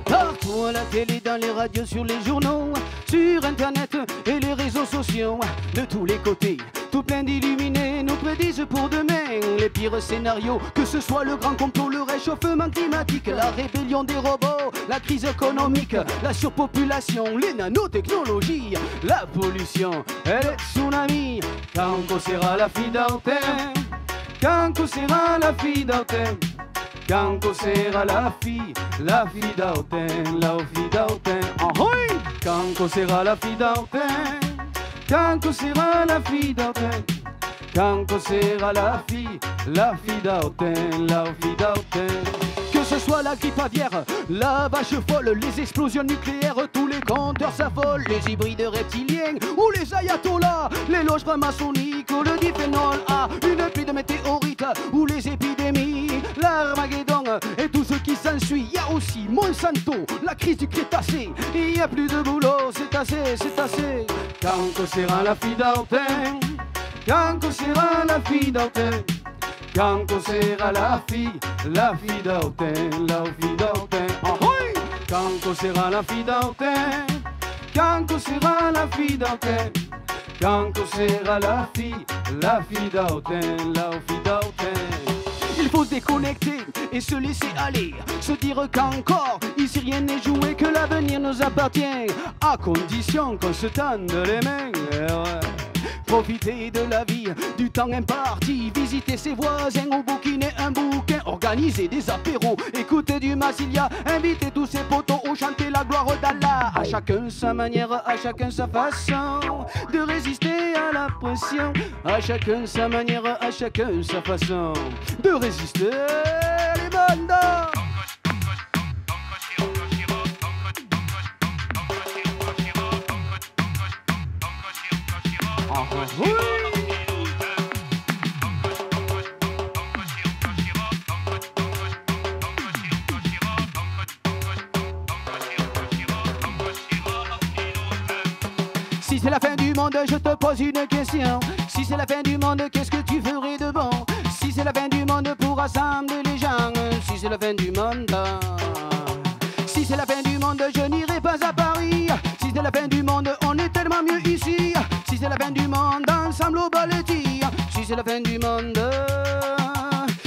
Partout à la télé, dans les radios, sur les journaux, sur Internet et les réseaux sociaux, de tous les côtés, tout plein d'illuminés nous prédisent pour demain les pires scénarios, que ce soit le grand complot, le réchauffement climatique, la rébellion des robots, la crise économique, la surpopulation, les nanotechnologies, la pollution et les tsunamis. Quand que serà la fin dau temps? Quand que serà la fin dau temps? Quand que serà la fin, la fin dau temps, la fin dau temps? Ahoi! Quand que serà la fin dau temps? Quand que serà la fin dau temps? Quand que serà la fin, la fin dau temps, la fin dau temps? Que ce soit la grippe aviaire, la vache folle, les explosions nucléaires, tous les compteurs s'affolent, les hybrides reptiliens ou les ayatollahs, les loges franc-maçonniques ou le diphénol A, une pluie de météorites ou les épidémies, l'Armageddon et tout ce qui s'ensuit. Il y a aussi Monsanto, la crise du Crétacé. Il n'y a plus de boulot, c'est assez, c'est assez. Quand que serà la fin dau temps? Quand que serà la fin dau temps? Quand que serà la fin, la fin dau temps, la fin dau temps? Ahoi! Quand que serà la fin dau temps? Quand que serà la fin dau temps? Quand que serà la fin, la fin dau temps, la fin dau temps? Il faut se déconnecter et se laisser aller, se dire qu'encore, ici rien n'est joué, que l'avenir nous appartient, à condition qu'on se tende les mains. Eh ouais. Profiter de la vie, du temps imparti, visiter ses voisins ou bouquiner un bouquin, organiser des apéros, écouter du Massilia, inviter tous ses potos ou chanter la gloire d'Allah. À chacun sa manière, à chacun sa façon de résister à la pression. À chacun sa manière, à chacun sa façon de résister. Les bandas. Si c'est la fin du monde, je te pose une question. Si c'est la fin du monde, qu'est-ce que tu ferais de bon? Si c'est la fin du monde, pour rassembler les gens. Si c'est la fin du monde, si c'est la fin du monde, je n'irai pas à Paris. Si c'est la fin du monde, on est tellement mieux ici. Si c'est la fin du monde, ensemble au Baletti. Si c'est la fin du monde,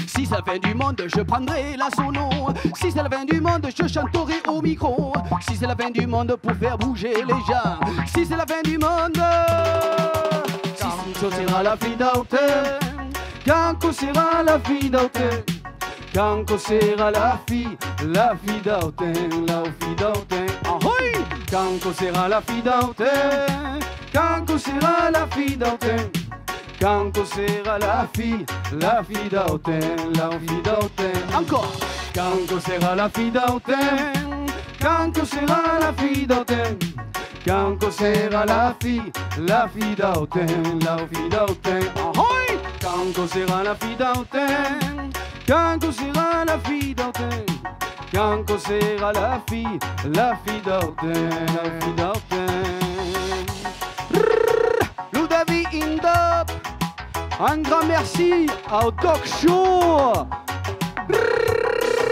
si c'est la fin du monde, je prendrai la sono. Si c'est la fin du monde, je chanterai au micro. Si c'est la fin du monde, pour faire bouger les gens. Si c'est la fin du monde, quand que serà la fin dau temps? Quand que serà la fin dau temps? Quand que serà la fin, la fin dau temps, la fin dau temps? Ahoi! Quand que serà la fin dau temps? Quand que serà la fin dau temps? Quand que serà la fin, la fin dau temps, la fin dau temps? Encore! Quand que serà la fin dau temps? Quand que serà la fin dau temps? Quand que serà la fin, la fin dau temps, la fin dau temps? Ahoi! Quand que serà la fin dau temps? Quand que serà la fin dau temps? Quand que serà la fin, la fin dau temps, la fin dau temps? Lo Un grand merci au Doc Show.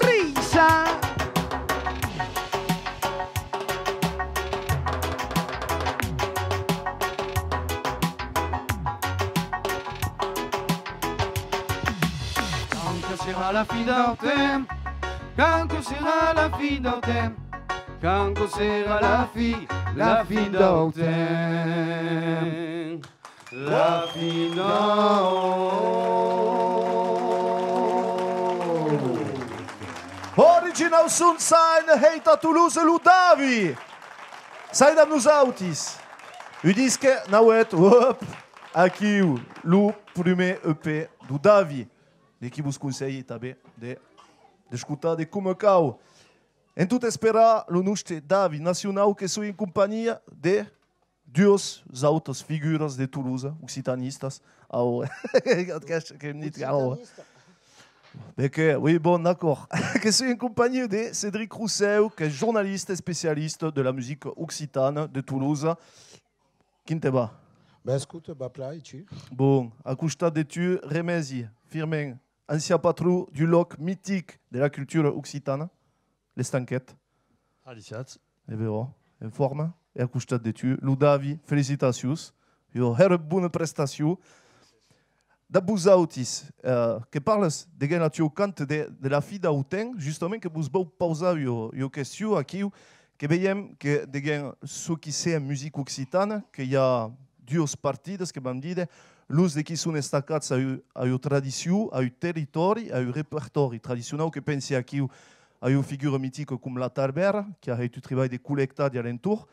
Risa. Quand que serà la fin del temps? Quand que serà la fin del temps? Quand que serà la fi, la fin del temps? La fin del... Original Sunshine, hei tà Toulouse, lo Davi! Sai damb nosautis! Un disque nauet, hop! Aquiu, lo prumèr E P deu Davi, de qui vos conselhi tanben de, d'escotar de coma cau. En tot esperar lo noste Davi nacionau, que soi en companhia de duas autas figuras de Tolosa, occitanistas. Au, qu'est-ce que me dit, au. Occitanista. Ben que, oui, bon, d'accord. Que soi en companhia de Cédric Rousseu, qu'es jornalista especialista de la musica occitana de Tolosa. Quin te va? Ben, escota, va plan, e tu? Bon, a costat de tu, Remesi Firmin, ancian patron d'un lòc mitic de la cultura occitana, l'Estanquet. Adishatz. E ben, ò, en forma, e a costat de tu, lo Davi, felicitacions. Ua hèra bona prestacion. Dab vosautis, eh, que parlas, deguens, la tua canta de, de la fin deu temps, justament que vos vau pausar ua, ua question aquiu, que veiem que, deguens, çò qui se en musica occitana, que i a duas partidas, que vam díder, los de qui son estacats a ua, a ua tradicion, a un territòri, a un repertòri tradicionau, que pensi aquiu a ua figura mitica com la Tarbèra, qui a hèit un tribalh de collecta dins l'entorn,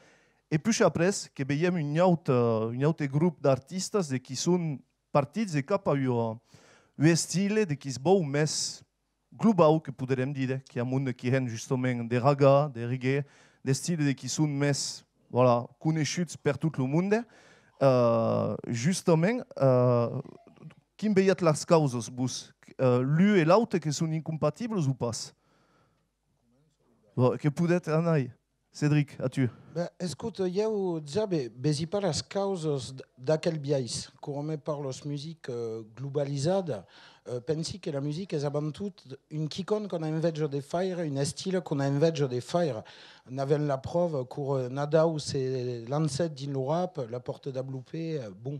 e puish après que veiem un aute, un aute grop d'artistas de qui son partits e cap a ua, un estile de qui's vòu mès globau, que poderem díder, qu'i a monde qui hèn justament de raga, de reggae, d'estiles de qui son mès, voilà, coneishuts per tot lo monde. Eh, justament, eh, quin veiatz las causas, vos? Eh, l'un e l'aute que son incompatibles o pas? Bon, que podetz anar. Cédric, a tu. Ben, escota, ieu ja ve-, vesi pas las causas d-, d'aquel biais. Quora me parlas musica, eh, globalizada, eh, pensi que la musica es avant tot un quicòm qu'òm a enveja de faire, un estile qu'òm a enveja de faire. N'avem la pròva quora Nadau se lancèt dins lo rap, la pòrta dab lo pè, eh, bon,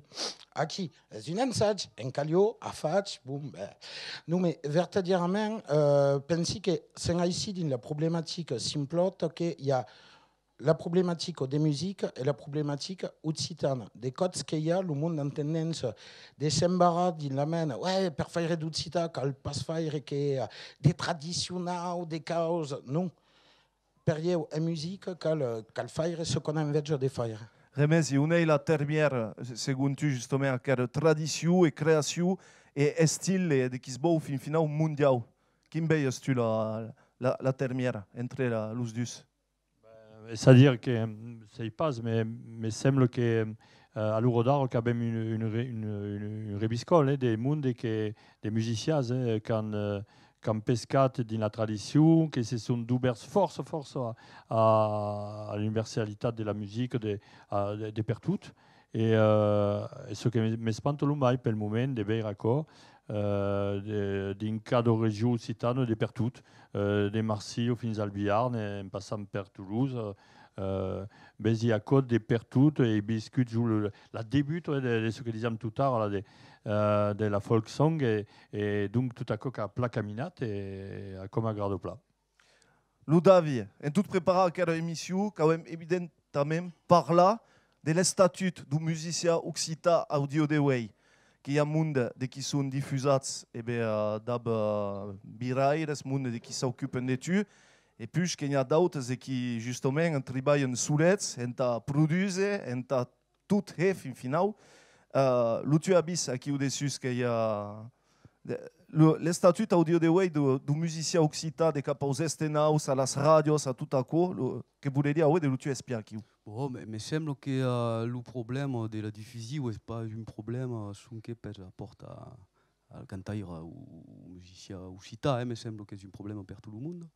aquí, es un ensag, en calió, a fach, bon, ben. Non, mais vertadièrament, eh, pensi que sèm aicí dins la problematica simplòta que i a la problematica de musica e la problematica occitana. De còps que i a lo monde en tendéncia de s'embarrar dins la mena, ouais, per faire d'occitan cal pas faire que, eh, de tradicionau, de causas, non. Per ieu, en musica, cal, cal faire çò qu'òm a enveja de faire. Remesi, on ei la termièra, se-, segon tu, justament, aquera tradicion e creacion e estile de qui's vòu fin finau mondiau? Quin veies tu la, la, la termièra entre la, los dus? Ben, es a dire que, mm, sei pas, me, me sembla que, eh, a l'ora d'ara qu'avem un, un re-, un, un, un reviscòl, eh, de monde que, de musicians, eh, qu'an, eh, qu'an pescat dins la tradicion, que se son dubèrts fòrça, fòrça a, a, a l'universalitat de la musica de, a, de, de pertot. E, eh, e çò que me, m'espanta lo mai pel moment de veire aquò, eh, de, dins cada region occitana de pertot, eh, de Marsilha fins al Biarn, en passant per Toulouse, eh, vesi aquò de pertot e ai viscut jo le, la debuta, eh, de, de çò que disiam tot ara, la de, eh, de la folk song, e, e donc tot aquò qu'a plan caminat, e aquò m'agrada plan. Lo Davi, en tot preparar aquera emission, qu'avem evidentament parlar de l'estatut deu musician occitan au dia de uei, que i a monde de qui son difusats, e ben, eh, dab, eh, viraires, monde de qui s'ocupen de tu, e puish que n'i a d'autes de qui, justament, tribalhan solets entà produser, entà tot hèr fin finau. Eh, lo tu avís aquiu dessús que i a de, lo, l'estatut au dia de uei deu, deu musician occitan de cap aus estenaus, a las ràdios, a tot aquò, lo, que voleria auer de lo tu espiar aquiu. Bon, me, me sembla que, eh, lo problèma de la difusion es pas un problèma sonque per la pòrta al cantaire o, o musician occitan, eh, me sembla qu'es un problèma per tot lo monde.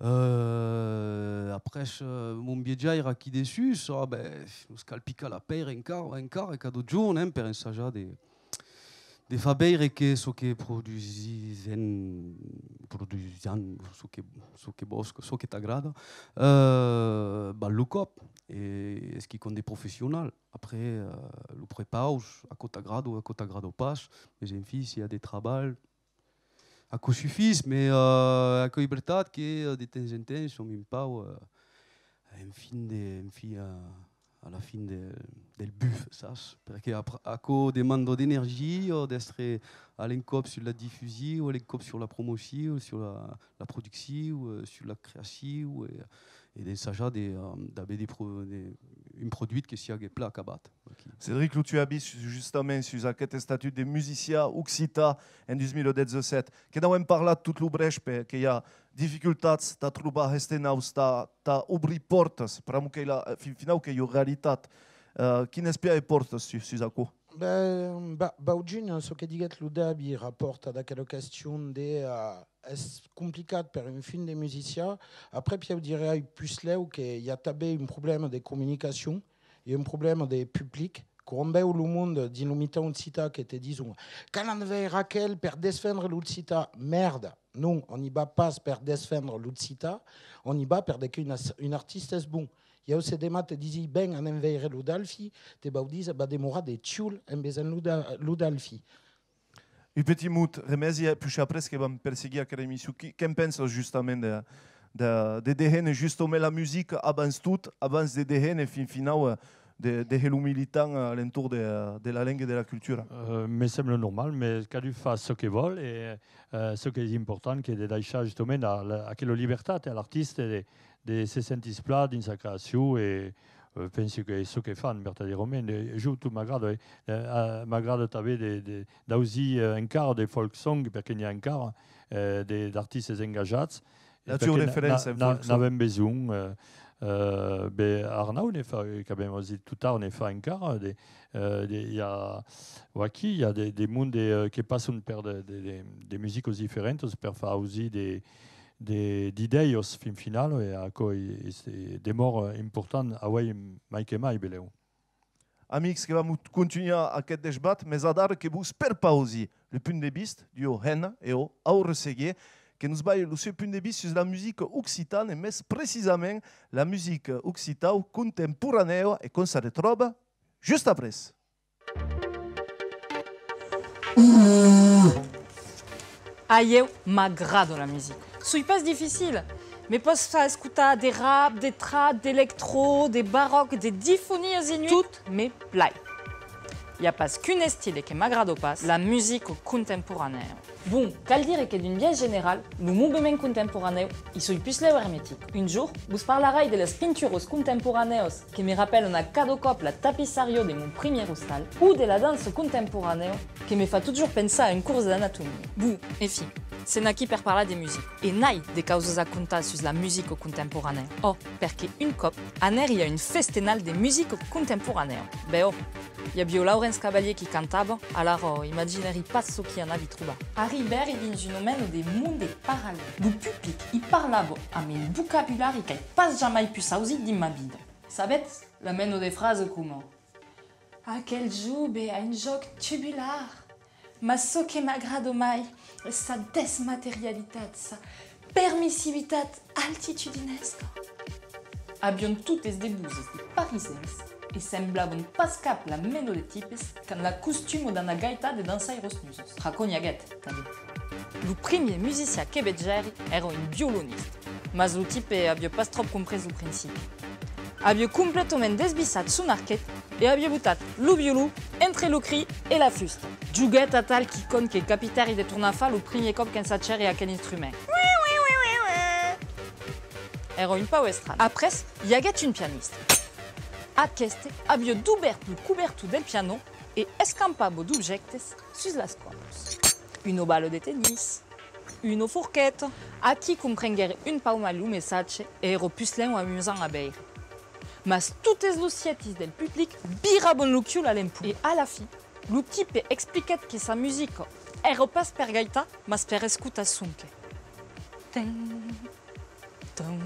Eh, après, eh, mon viatjaire aquí dessús, ah, ben, nos cal picar la pèira encara, encara e cada jorn, eh, per ensajar de, de far veire que çò que produsisèm, produsisèm, çò que, çò que vòs, çò que t'agrada, eh, val lo còp, e es quicòm de professional. Après, eh, lo prepaus, aquò t'agrada o aquò t'agrada pas, mes enfin, s'i a de trabalh, aquò sufís, mes, eh, aquò es vertat que, eh, de temps en temps, som un pauc, eh, en fin de, en fin, eh, a la fin de, del buf, sas? Perque apr-, aquò demanda d'energia, d'èstre a l'encòp sus la difusion, a l'encòp sus la promocion, sus la, la produccion, eh, sus la creacion, e, e d'ensajar de, eh, d'aver de pro-, de, un produit que siague plan acabat. Aquí. Cédric, lo tu as vist justament sus aqueth estatut de musician occitan en dos mil dètz-e-sèt. Que n'avem parlat tot lo brèch, perque i a dificultats tà trobar heste naus, tà, tà obrir pòrtas, pr'amor qu'ei la, fin finau qu'ei ua realitat. Eh, quin espiar e pòrtas sus, sus aquò? Ben, ba-, Baujun, çò que diguèt lo Dabi rapòrt ad aquela question de, eh, es complicat per un fin de musician. Après, pièu dirai puslèu que i a tanben un problèma de comunicacion e un problèma de public. Quan vèu lo monde dins lo mitan occitan que te dison: «Cal anar veire aquel per desfendre l'occitan». Mèrda! Non, on i va pas per desfendre l'occitan, on i va per de que un as-, un artista es bon. Ieu, se deman te disi: «Ven, anem veire lo Dalfi», te vau díser: «Va demorar de chiol en vesent lo Da-, lo Dalfi». Un petit mot, Remesi, e puish après que vam perseguir aquera emission. Qui, que'n pensas justament de, de, de dehèner justament la musica abans tot, abans de dehèner fin finau, eh, de, de hèr lo militant a l'entorn de, de la lenga e de la cultura? Euh, me sembla normal, mes cadun fa çò que vòl e, euh, çò qu'es important, qu'es de daishar justament la, la, aquela libertat a l'artista de, de se sentir plan dins sa creacion e, euh, pensi qu'es çò que fan vertadierament. E jo, tot m'agrada, eh. Euh, a, m'agrada tanben de, de, d'ausir, euh, encara de folk song, perque n'i a encara, euh, de, d'artistas engajats. E la tua perque na-, referéncia na-, en na-, folk song? N'avem besonh, euh, euh, be, Arnau ne fa, qu'avem ausit tot ara, ne fa encara, de, euh, de, i a, o aquí, i a de, de monde, euh, que passan per de, de, de, de musicas diferentas per far ausir de, de, d'idèias fin finala, e aquò i, i, i demòra important auei mai que mai, belèu. Amics, que vam continuar aqueth desbat, mes adara que vos perpausi lo punt de vista d'ua hemna, e ò, Aura Seguier, que nos balha lo seu punt de vista sus la musica occitana, e mes precisament la musica occitau contemporanèa, e qu'òm s'arretròba just après. A ieu m'agrada la musica. Soi pas dificila. Me pòs far escotar de rap, de trap, d'electro, de baròc, de difonias inuit. Tot me plai. I a pas qu'un estile que m'agrada pas, la musica contemporanèa. Bon, cal dire que d'un biais general, lo movement contemporanèu, i soi puslèu ermetic. Un jorn, vos parlarai de las pinturas contemporanèas que me rapèlan a cada còp la tapissariá de mon primièr ostal, o de la dança contemporanèa que me fa totjorn pensar a un cors d'anatomia. Bon, enfin, sèm aquí per parlar de musica, e nai de causas a contar sus la musica contemporanèa. Ò, perque un còp, anèri a un festenal de musica contemporanèa. Be ò, i aviá Laurence Cavalier qui cantava, alara imaginèri pas çò qui anavi trobar. Arribèri dins una mena de monde parallèl. Lo public i parlava amb un vocabulari qu'ai pas jamai pus ausit dins ma vida. Sabètz, la mena de frasas coma: «Aquel jove a un jòc tubular, mas çò que m'agrada mai es sa desmaterialitat, sa permissivitat altitudinesca.» Avián totes de voses de parisens e semblavan pas cap la mena de tipes qu'an la costuma d'anar gaitar de dançaires nusas. Pr'aquò n'i aguèt, tanben. Lo primièr musician que vegèri èra un violonista, mas lo tipe aviá pas tròp comprés lo principi. Aviá completament desvissat son arquet e aviá botat lo violon entre lo crin e la fusta. Joguèt atal quicòm que capitèri de tornar far lo primièr còp qu'ensagèri aquel instrument. Èra un pauc estranh. Après, i aguèt un pianista. Aqueste aviá dobèrt lo cobèrtor del piano e escampava d'objèctes sus las còrdas. Una bala de tenís, una forqueta. Aquí comprenguèri un pauc mai lo messatge e èra puslèu amusant a veire. Mas totes los siètis del public viravan lo cuol a l'empont. E a la fin, lo tipe expliquèt que sa musica èra pas per gaitar, mas per escotar sonque. Ten, ten,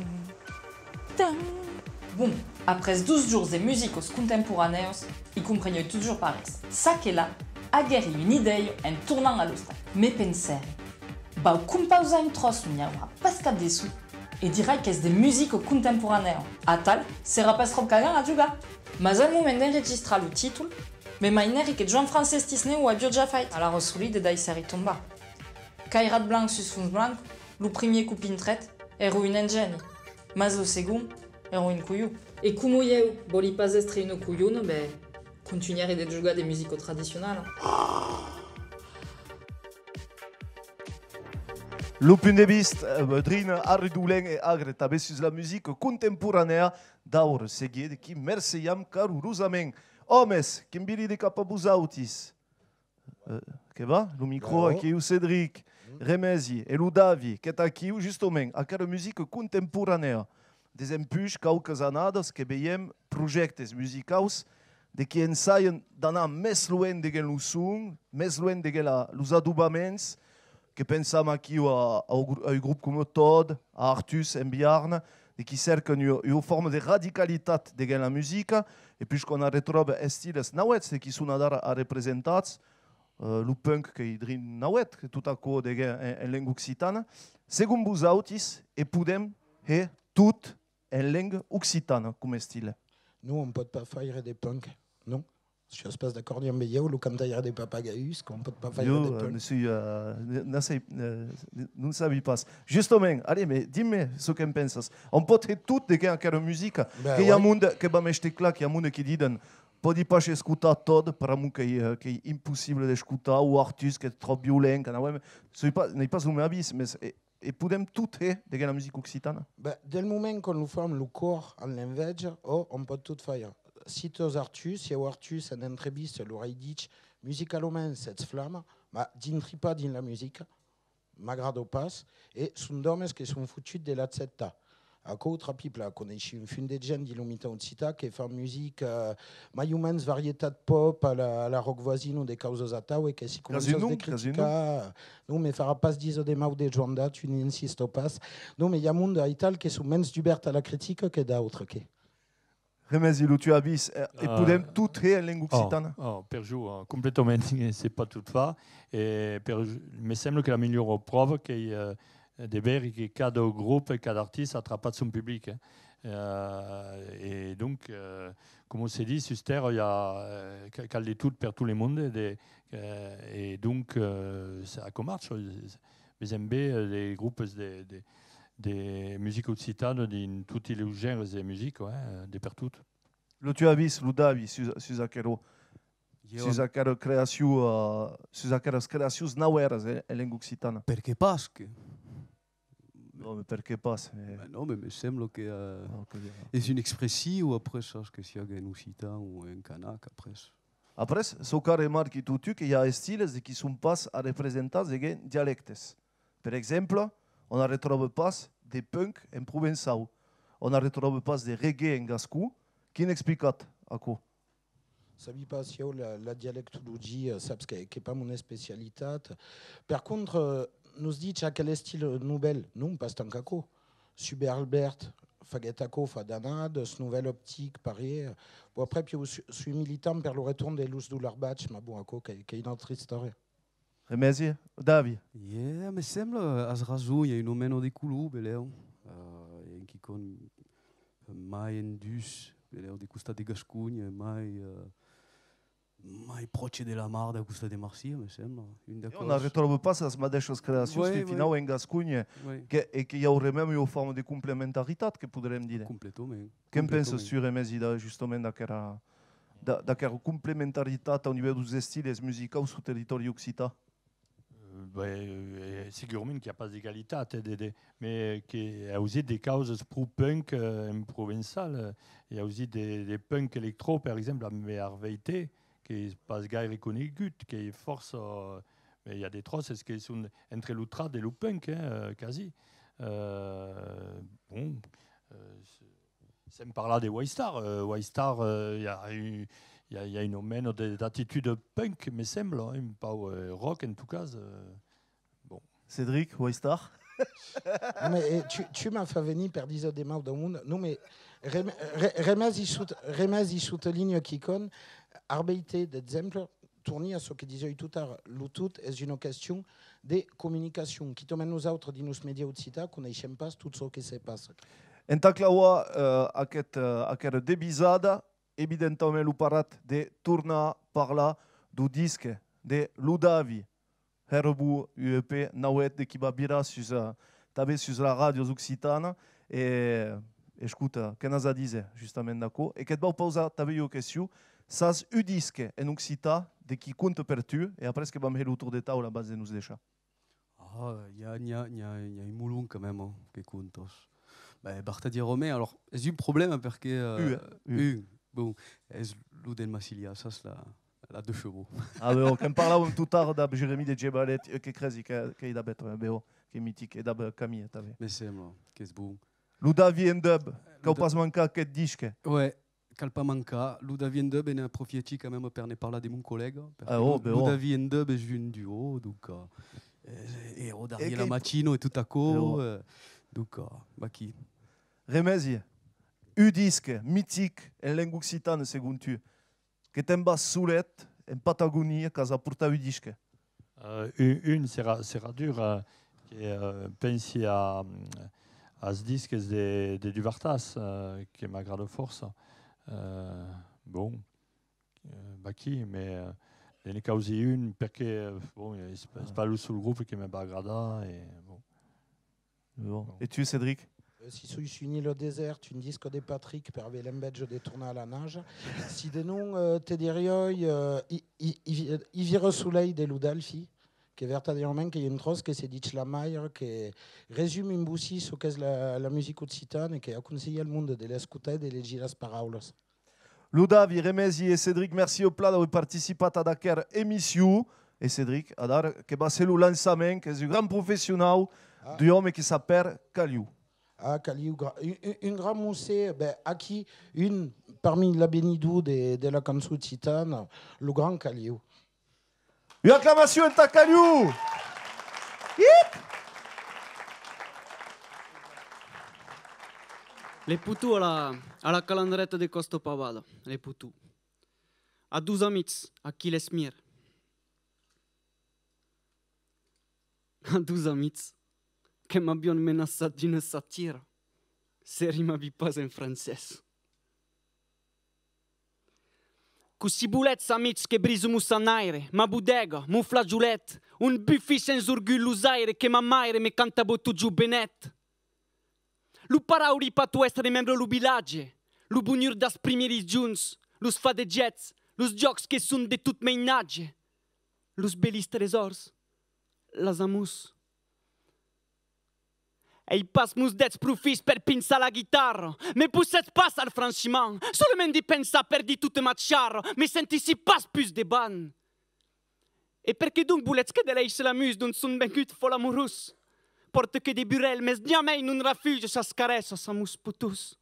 ten. Bon, après dos jorns de musicas contemporanèas, i compreniái totjorn pas res. Çaquelà, Aguèri una idèia en tornant a l'ostal. Me pensèri: vau compausar un tròç ont i aurà pas cap de son e dirai qu'es de musica contemporanèa. Atal, serà pas tròp cagan a jogar. Mas al moment d'enregistrar lo títol, me mainèri que Joan-Francés Tisnèu o aviá ja fait, alara solide daissèri tombar. Cairat blanc sus fons blanc, lo primièr còp intrèt, èra un engèni, mas lo segond èra un colhon. E coma ieu vòli pas èstre una colhona, ben, contunhèri de jogar de musica tradicionala. Lo punt de vista, eh, drin arredolent e agre tanben sus la musica contemporanèa d'Aure Seguier, de qui mercejam calorosament. Òmes, que'm viri de cap a vosautis. Eh, que va? Lo micro, bravo. Aquiu Cédric, Remesi e lo Davi, qu'ètz aquiu, justament, aquera musica contemporanèa. Desempuish quauques annadas que veiem projèctes musicaus de qui ensajan d'anar mès luènh deguens lo son, mès luènh deguens la, los adobaments, que pensam aquiu a, au gru-, a un grop coma Todd, a Artus en Biarn, de qui cèrcan ua, ua forma de radicalitat deguens la musica, e puish quò n'arretròba estiles nauèths, de qui son adara arrepresentats, eh, lo punk qu'ei drin nauèth, que tot aquò deguens en, en lenga occitana. Segon vosautis, e podem hèr tot en lenga occitana, coma estile? Non, on pòt pas faire de punk, non. Siás pas d'acòrdi ambe ieu, lo cantaire de papagaius, qu'on pòt pas faire de punk? Jo, eh, ne soi, eh, ne, ne sei, eh, non sabi pas. Justament, allez, mais dis-me ce que'n pensas. On pòt hèr tot deguens aquera musica. Ben, que i a monde, que vam èster clar, que i a monde qui diden: pòdi pas escotar Todd, pr'amor qu'ei, eh, qu'ei impossible d'escotar, o Artus, qu'ei tròp violent, qu'anauem, soi pas, n'ei pas lo meu avís, mes e, e podem tot hèr deguens la musica occitana? Ben, del moment qu'on lo fam lo còr amb l'enveja, ò, on pòt tot faire. Citas Artus, ieu Artus en entrevista l'aurèi dich: musicalament sètz flama, mas dintri pas dins la musica, m'agrada pas, e son d'òmes que son fotuts de l'acceptar. Aquò o trapi plan, coneishi un fum de gent dins lo mitan occitan que fan musica, eh, mai o mens varietat pop a la, a la Rock Voisine o de causas atau, e que si començas de criticar, non, me farà pas díser de mau de Joan Dat, un insista pas. Non, mais i a monde aital que son mens dubèrt a la critica que d'autres, que. Remesi, lo tu avís, eh, e podem tot hèr en lenga occitana? Oh, oh, per jo, eh, completament, se pòt tot far. E per, me sembla que la melhora pròva qu'ei, eh, de veire que cada grop e cada artista a atrapat son public, eh. Eh, e donc, eh, coma se ditz, sus tèrra, i a, eh, ca-, cal de tot per tot le monde, de, eh, e donc, eh, aquò marcha. Vesèm ben, eh, de gropes de, de, de musica occitana dins toti los gènres de musica, eh, de pertot. Lo tu avís, lo Davi, sus, sus aquerò, sus aquera creacion, eh, sus aqueras creacions nauèras, eh, en lenga occitana? Perqué pas que? Non, mais perqué pas, eh? Ben non, mais me sembla que, eh, es una expression, après, sas, que siague en occitan o en canac, après. Après, çò qu'a remarquit totun, que i a estiles de qui son pas arrepresentats deguens dialèctes. Per exemple, on arretròba pas de punk en provençau, on arretròba pas de reggae en gascon. Quin explicatz aquò? Sabi pas ieu la, la dialectologia, saps que, qu'ei pas mon especialitat. Per contra, nos ditz aquel estil novèl, non, pas tant qu'aquò. Subèrt Albèrt faguèt aquò fa d'annadas, Novèl Optic, parièr. Bon, après, ieu su-, soi militant per lo retorn de los Doularbach, mas bon, aquò qu'ei, qu'ei una autra istòria. Remesi, Davi? Ieu, me sembla, as rason, i a una mena de color, belèu. Eh, i a un quicòm mai en dus, belèu, de costat de Gasconha, mai, eh, mai pròche de la mar, dau costat de Marsilha, me sembla. Un d'aquòs. E on arretròba pas las madeishas creacions, fin finau, en Gasconha, que, e que i auré mème ua forma de complementaritat, que poderem dire. Completament. Que'n pensas, tu, Remesi, da, justament d'aquera, da, d'aquera complementaritat au nivèu deus estiles musicaus suu territòri occitan? Eh, ben, eh, segurament qu'i a pas d'egalitat, eh, de, de, mès que è ausit de causas pro punk, eh, en provençal, eh, è ausit de, de punk electro, per exemple, amb Harvey T, qu'es pas gaire conegut, qu'es fòrça, eh, mès i a de tròces que son entre lo trad e lo punk, eh, quasi. Eh, bon, eh, se-, Sens parlar de Waystar. Eh, Waystar, eh, i a un, i a, i a una mena de, d'atitude punk, me sembla, eh, un pauc, eh, rock, en tot cas, eh, bon. Cédric, Waystar? Non, mais, eh, tu, tu m'as fait venir per díser de mau dau monde. Non, mais Rem-, Re-, Remesi sot-, Remesi sotlinha quicòm. Harvey T, d'exemple, Torni a çò que disiái tot ara, lo tot es una question de comunicacion. Quitament nosautres, dins los mèdias occitans, coneishem pas tot çò que se passa. Entà clavar, eh, aquest, eh, aquera devisada, evidentament lo parat de tornar parlar deu disc de Lo Davi, hèra bon, un E P nauèth de qui va virar sus, eh, tanben sus las ràdios occitanas. E, escota, que n'as a díser justament d'aquò? E que't vau pausar tanben ua question. Sas un disc en occitan de qui compta per tu? E après que vam hèr lo torn de taula abans de nos deishar. Ah, n'i a, n'i a, n'i a, n'i a un molon quand même, hein, que comptas. Ben, vertadièrament, alors, es un problèma perque, euh, un, eh? Un. Un. Bon, es lo del Massilia, sas, la, la Deux Chevaux. Ah, ben, que'n parlàuem tot ara dab Jeremy de Gebalet, eh, que cresi que, qu'ei dab ètre, eh, ben, qu'ei mitic, e dab Camille, tanben. Me sembla qu'es bon. Lo Davi en Dub, cau pas mancar aqueth disc. Ouais. Cal pas mancar. Lo Davi en Dub, e n'aprofièchi quand même per ne parlar de mon collèga, perque lo, lo Davi en Dub es un duo, donc, euh, e, e o darrier la Machino e tot aquò, euh, donc, euh, vaquí. Remesi, un disc mitic en lenga occitana, segon tu, que te'n vas solet en Patagonia, qu'as a portar un disc. Euh, un, un, serà, serà dur, euh, que, euh, pensi a, as disques de, de Duvartàs, euh, que m'agrada fòrça. Euh, bon, euh, vaquí, mais, euh, ne causi un, perque, euh, bon, es, es pas lo sol grop que me va agradar, e, bon. Bon. E tu, Cédric? Euh, si soi sus una ila desèrta, un disc de Patrick per aver l'enveja de tornar a la naja. Si de non, euh, te diriái, euh, I, I, I, I vira solelh de lo Delfi, que vertadièrament qu'ei un tròç que se ditz la maire, que resum un bocin çò qu'es la, la musica occitana e que aconselhi al monde de l'escotar e de legir las paraulas. Lo Davi, Remesi e Cédric, merci au plan d'aver participat ad aquera emission. E Cédric, adara, que va ser lo lançament, qu'es un gran professionau, ah, d'un òme qui s'apèra Caliu. Ah, Caliu, gra-, un, un, un gran mocet, ben, aquí, un parmi l'avenidor de, de la cançon occitana, lo gran Caliu. Ua aclamacion entà Caliu! Ip! Le poton a la, a la calandreta de Còsta Pavada, le poton. A dos amics, aquí l'esmir. A dos amics que m'avián menaçat d'una satira, se rimavi pas en francés. Cossí volètz, amics, que briso mon sanaire, ma bodèga, mon flajolet, on bufi sens orgulh los aires que ma maire me cantava tot jovenet? Lo parauli patoès remembra lo vilatge, lo bonur das primieri jorns, los fadejèts, los jòcs que son de tot mainatge, los belis tresòrs, las amors. Ei pas mos dets pro fins per pinçar la guitarra, me possètz pas al franchimand, solament d'i pensar perdi tota ma charra, me sentissi pas pus debant. E perqué donc volètz que deleishe la mus dont son vengut fòl amorós? Pòrte que de burèl, mès jamei non refuge sas caressas a mos potons.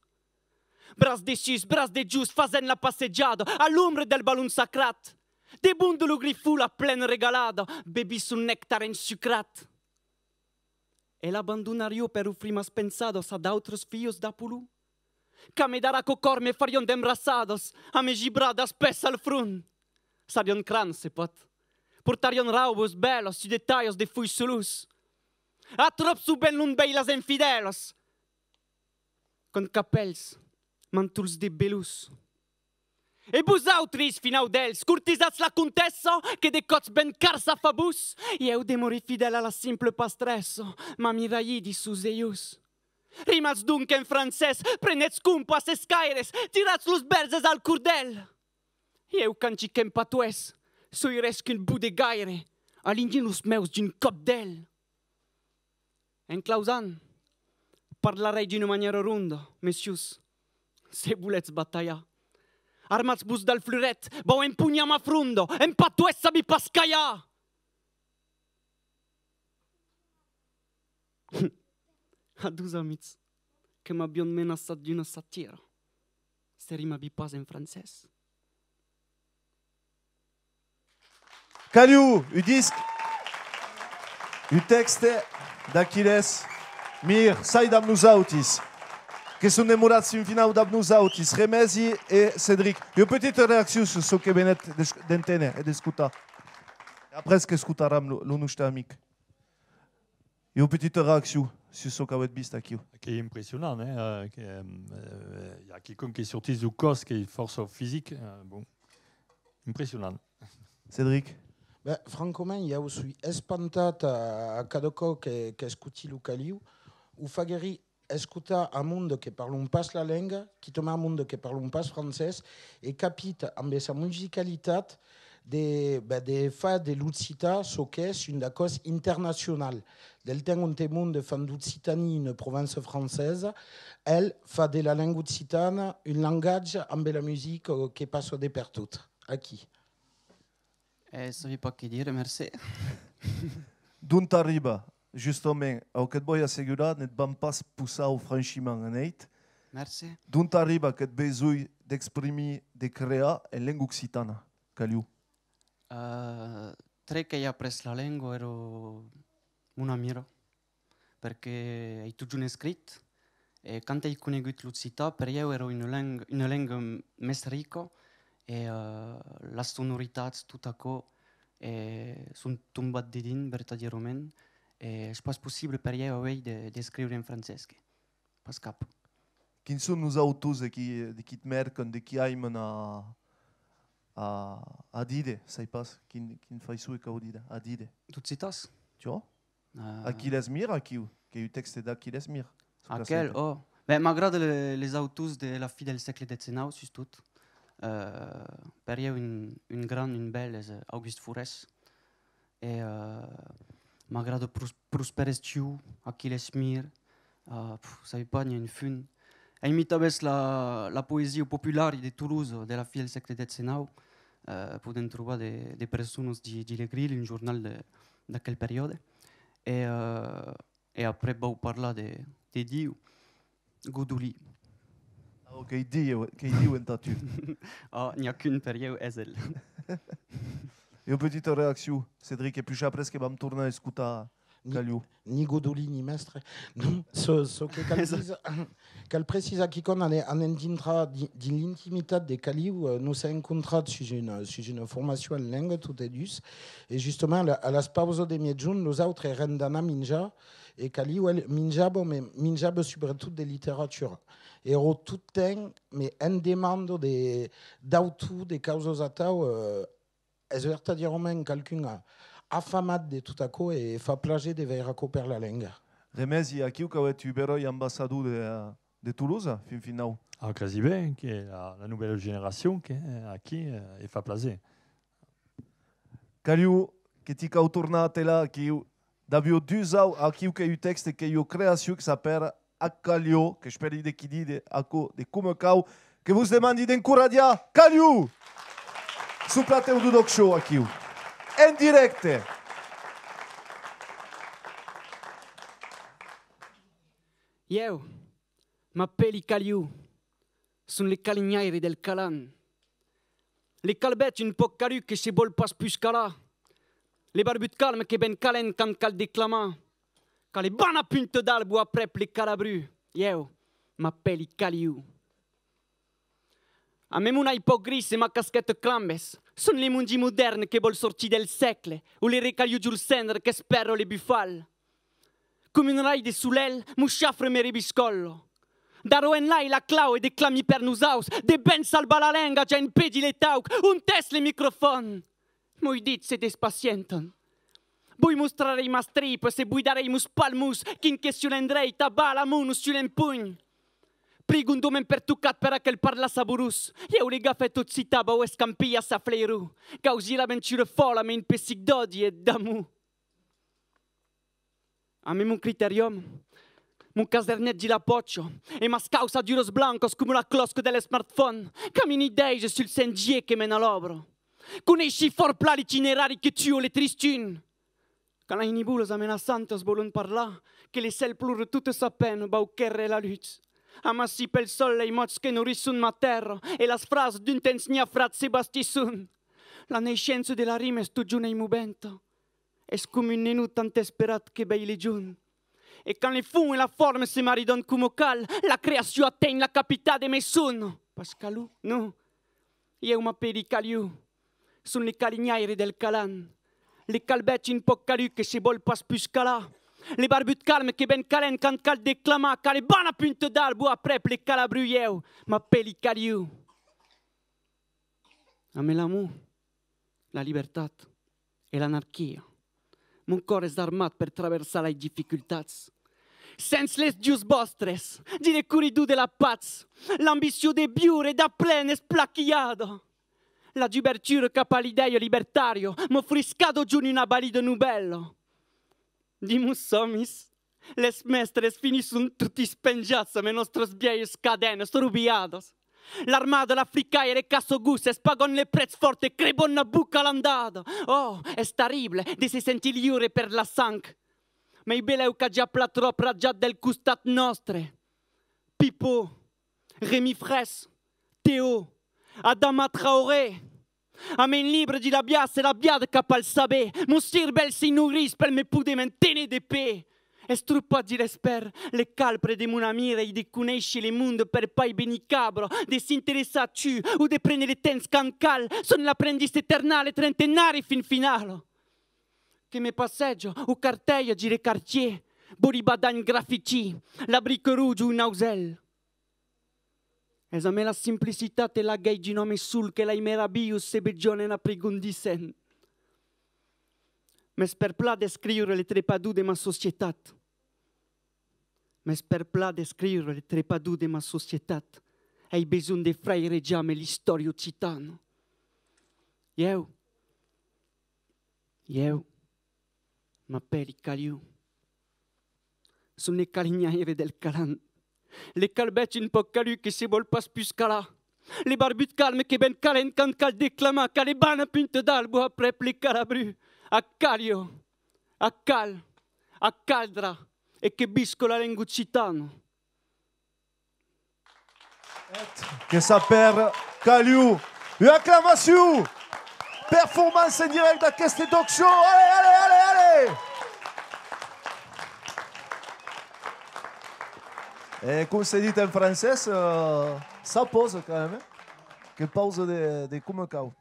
Braç dessús, braç dejós, fasèm la passejada a l'ombra del balon sacrat. Debon de lo grifon la plena regalada, bevi son nectar ensucrat. E l'abandonariá per ofrir mas pensadas a d'autras filhas d'Apolon? Qu'a me dar aquò còr me farián d'embraçadas, a me gibrar das pès al front. Sarián crans, se pòt. Portarián raubas bèlas sus de talhas de fuis solons. Atròp sovent l'ont vei las infidèlas, qu'an capèls, mantols de velós. E vosautres, finaudèls, cortisatz la comtessa, que de còps ven carça a favós, e eu demori fidèl a la simpla pastressa, m'amiralhi dins sos elhons. Rimatz donc en francés, prenetz compas, escaires, tiratz los verzes al cordèl. E eu canti qu'en patoès, soi res qu'un bodegaire, alinhi los meus d'un còp d'èl. En clausant, parlarèi d'una manièra ronda, messius, se volètz batalhar. Armatz-vos dal fluret, vau empunhar ma fronda, en patoès sabi pas calhar! A dos amics que m'avián menaçat d'una satira, se rimavi pas en francés. Caliu, un disc, un tèxte d'Aquilles Mir, sai damb nosautis. que son demorats fin finau dab nosautis, Remesi e Cedric. Ua petita reaccion sus çò que venètz d'es-, d'enténer e d'escotar. E après qu'escotaram lo, lo nòste amic. Ua petita reaccion sus çò qu'avètz vist aquiu. Qu'ei impressionant, eh? Euh, que, euh, i a quicòm que sortís deu còs, qu'ei fòrça fisic, euh, bon, impressionant. Cedric? Ben, francament, ieu soi espantat a, a cada còp que, qu'escoti lo Caliu. O faguèri escotar a monde que parlon pas la lenga, quitament a monde que parlon pas francés, e capita, ambe sa musicalitat, de, ben, de far de l'occitan çò qu'es un dacòs internacional. Del temps onte monde fan d'Occitanie una provença francesa, el fa de la lenga occitana un langatge ambe la musica que passa de pertot. Aquí. Eh, sabi pas qué dire, mercé. D'ont arriba, justament, au que't voi assegurar, ne't van pas possar au franchiment a neit. Mercé. D'ont arriba que't besonh d'exprimir, de crear en lenga occitana, Caliu? Euh, tre qu'èi aprés la lenga, èra mon amira. Perque èi totjorn escrit, e quand èi conegut l'occitan, per ieu èra una leng-, una lenga mès rica, e, eh, las sonoritats, tot aquò, e son tombat dedins vertadièrament, e es pas possible per ieu auei de, d'escriure en francés, que pas cap. Quins son los autors de qui, de qui't mercan, de qui aiman a, a, a díder, sai pas, quin, quin faiçon e cau díder, a díder? D'occitans? Jo? Euh. Aquilles Mir, aquiu, qu'ei un tèxte d'Aquilles Mir. Aquel, ò. Ben, m'agrada le, les autors de la fin del sègle dètz-e-nau, sustot. Euh, per ieu, un, un gran, un bèl, es, euh, Auguste Forest. E, euh, m'agrada Pros-, Prosper Estiu, Aquilles Mir, euh, pf, sabi pas, n'i a un fum. Aimi tanben la, la poesia populara de Tolosa, de la fin del sègle dètz-e-nau, euh, podèm trobar de, de personas dins, dins Le Grill, un jornal de, d'aquel periòde. E, euh, e après vau parlar de, de Diu, Godolin. Ah, qu'ei Diu, qu'ei Diu entà tu. Ah, n'i a qu'un per ieu, es el. E ua petita reaccion, Cedric, e puish après que vam tornar escotar Caliu. Ni Godolin ni mèstre. Non, çò, çò que cal díser, cal precisar quicòm, anem, anem dintrar di-, dins l'intimitat de Caliu, euh, nos sèm encontrats sus una, sus una formacion en lenga, totes dus, e justament a la, a las pausas de miègjorn, nosautres èrem d'anar minjar, e Caliu, el, minjava, mès minjava subretot de literatura. Èra tot temps, mès en demanda de, d'autors, de causas atau, euh, es vertadièrament qualqu'un a-, afamat de tot aquò e fa plaser de veire aquò per la lenga. Remesi, aquiu qu'avètz un beròi ambasador de, de Tolosa, fin finau. Ah, quasi ben, que la, la novèla generacion que, eh, aquí, eh, e fa plaser. Caliu, que t'i cau tornar atelar aquiu. Dab ua dus au, aquiu qu'ei un tèxte, qu'ei ua creacion que s'apèra Ac Caliu, qu'espèri de qui díder aquò de coma cau, que vos demandi d'encoratjar Caliu suu platèu deu D'ÒC Show aquiu, en dirècte. Ieu, m'apèli Caliu, son le calinhaire del calan. Le calbèth un pauc caruc que se vòl pas pus calar. Le barbut calme que ven calent quand cal declamar. Qu'a le van a punta d'alba aprèp le calabrut. Ieu, m'apèli Caliu. Ambe mon aipau gris e ma casqueta clambes, son le mondi modèrne que vòl sortir del sègle, o le recaliu jol cendre qu'espèra le bufal. Com un rai de solelh, mon chafre me rebiscòla. D'ara enlai la clau e declami per nosaus, de ben salvar la lenga ja en pedi le tauc, ont es le microfòn? Mos dits se despacientan. Vos mostrarèi mas tripas e vos darèi mos palmons, quin que sul endreit, aval, amont o sul empunh. Prigondament pertocat per aquel parlar saborós, ieu le gafet occitan vau escampir a sa flairor, causi l'aventura fòla ambe un pessic d'òdi e d'amor. Ambe mon criterium, mon cadernet dins la pòcha, e mas cauçaduras blancas coma la clòsca del smartphone, camini dètz sul sendier que mena a l'òbra. Coneishi fòrt plan l'itinerari que tua le tristun. Quand las nivolas amenaçantas vòlon parlar, que le cèl plora tota sa pena, vau quèrre la lutz. Amassi pel sòl lei mots que norisson ma tèrra, e las frasas d'un temps n'i a frat se bastisson. La neishença de la rima es totjorn emoventa. Es com un nenut tant esperat que vei le jorn. E quand le fons e la forma se maridan coma cal, la creacion aten la capitala de me son. Pas Calou, non. Ieu m'apèli Caliu. Son le calinhaire del Calan. Le calbèth un pauc calut que se vòl pas pus calar. Le barbut calme que ven calent quand cal declamar, car le van a punta d'albo aprèp le Calabru. Ieu m'apèli Caliu. Amé l'amor, la libertat e l'anarquia, mon còr es armat per traversar las dificultats. Sens les dius vòstres, dins le corridor de la patz, l'ambicion de viure dab plen esplaquilhada. La dubertura cap a l'idèia libertària m'ofrís cada jorn una valida novèla. Dins mos sòmis, les mèstres finisson totis penjats amé nòstras vièlhas cadenas robiadas. L'armada, la fricaire, le caça-gosses pagan le prètz fòrt e creban la boca a l'andada. Oh, es terrible de se sentir liure per la sang. Mei belèu qu'aja plan tròp rajat del costat nòstre. Pipo, Rémi Fraisse, Théo, Adama Traoré, amé un libre dins la biaça e la viada cap al saber, mon cervèl se nourís per me poder manténer de pè. Estropat dins l'espèr, le calpre de mon amir ei de conéisher le monde per pas venir cabra, de s'interessar a tu o de prene le temps quand cal. Son l'aprendís eternal e trentenari fin finala. Que me passeja o cartelha dins le quartier, vòli badar un grafití, la brica roja o un ausèl. Es amé la simplicitat e la gèit d'un òme sol que las meravilhas se bejonan aprigondissent. Mès per plan descriure le trepador de ma societat, mès per plan descriure le trepador de ma societat, ai besonh de frairejar amé l'istòria occitana. Ieu, ieu, m'apèli Caliu. Son le calinhaire del Calan. Le calbèth un pauc calut que se vòl pas pus calar. Le barbut calme que ven calent quand cal declamar, car le van a punta d'albo aprèp le Calabru. A Caliu, a cal, a caldra, e que visca la lenga occitana. Que s'apèra Caliu. Ua aclamacion! Performance en dirècte d'aqueste talk show. Allez, allez, allez, allez! E com se dit en francés, euh, ça pose quand même, hein? Que pause de, de coma cau.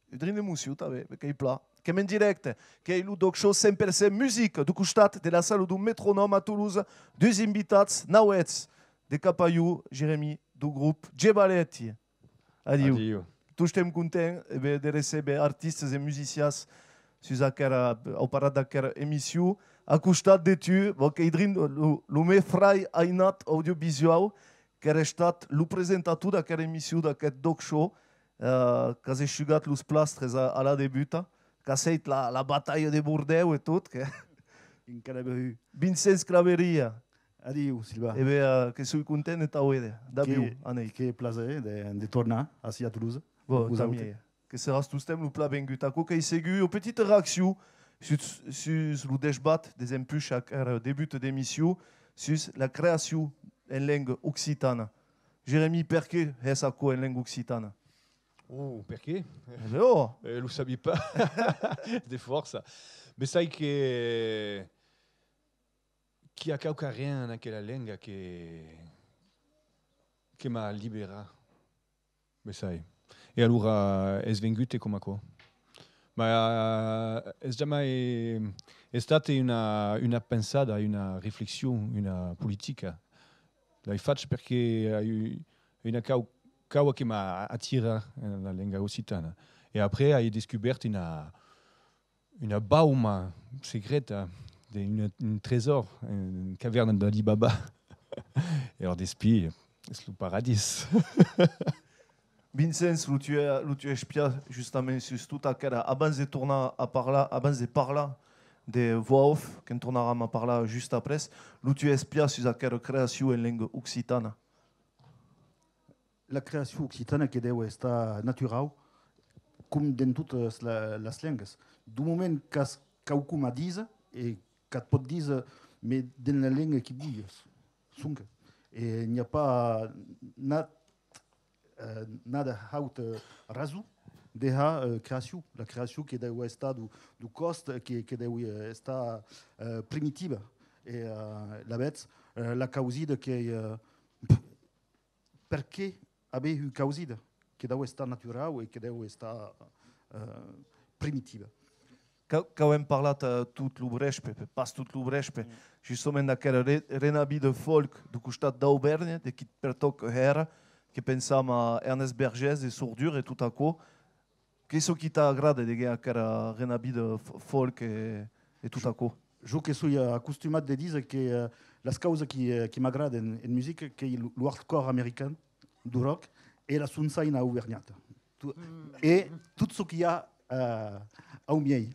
Un drin d'emocion, tanben, qu'ei plan. Qu'èm en dirècte, qu'ei lo Doc Show cent per cent musica, deu costat de la sala deu Metronòm a Tolosa, dus invitats nauèths, de Capaiu, Jeremy, deu grop Gebaletti. Adiu. Adiu. Tostemps content, e ben, de recéber artistas e musicians sus aquera, au parat d'aquera emission. A costat de tu, bon, qu'ei drin lo, lo me frai ainat audiovisuau, qu'èra estat lo presentator d'aquera emission, d'aqueth Doc Show, eh, qu'as eshugat los plastres a, a la debuta, qu'as hèit la, la batalha de Bordèu e tot, que Encara berru. Vincenç Claveria. Adiu, Silvan. E ben, eh, que soi content de t'auéder. D'aviu, que, Aneic. Que plaser de, de tornar ací a Tolosa. Bon, tant mièlhs. Que seràs tostemps lo plan vengut. Aquò qu'ei segur. Ua petita reaccion sus, sus lo desbat desempuish aquera debuta d'emission, sus la creacion en lenga occitana. Jeremy, perqué hès aquò en lenga occitana? Oh, perqué? Eh ben, oh! Eh, lo sabi pas. De fòrça. Bessai que, qu'i a quauquarren en aquela lenga que, que m'a liberat. Bessai. E alora es vengut e coma aquò. Ma es jamai estat una, una pensada, una reflexion, una politica. L'ai fach perque ai una cau-, caua que m'a atirat en la lenga occitana. E après ai descubèrt una, una bauma secreta, de, un, un tresòr, un cavèrn d'Ali Baba. E lor despí, es lo paradís. Vincenç, lo tu, lo tu espiar justament sus tot aquera, abans de tornar a parlar, abans de parlar de Voix Off, que'n tornaram a parlar just après, lo tu espiar sus aquera creacion en lenga occitana? La creacion occitana que deu estar naturau, com dens totas la, las lengas. Deu moment qu'as quaucòm a díser, e qu'at pòt díser, mes dens la lenga qui vulhes, sonque. E n'i a pas nat, eh, nada auta rason de har, eh, creacion. La creacion que deu estar deu, deu còst, que, que deu, eh, estar, eh, primitiva. E, eh, lavetz, eh, la causida qu'ei, eh, per qué aver ua causida? Que deu estar naturau e que deu estar, eh, primitiva. Qu'au, qu'auem parlat, eh, tot lo vrèspe, pe-, pas tot lo vrèspe, justament d'aquera re-, renavida folk deu costat d'Auvèrnha, de qui pertòca hèra, que pensam a Ernest Bergès, de Sourdure e tot aquò. Qu'ei çò qui t'agrada de aquera renavida f-, folk e, e tot aquò? Jo que soi acostumat de díser que, eh, las causas qui, eh, qui m'agradan en, en musica, qu'ei lo, lo hardcore american, deu rock, e la sonsaina auvernhata. Tu-, e tot çò qu'i a, eh, au miei.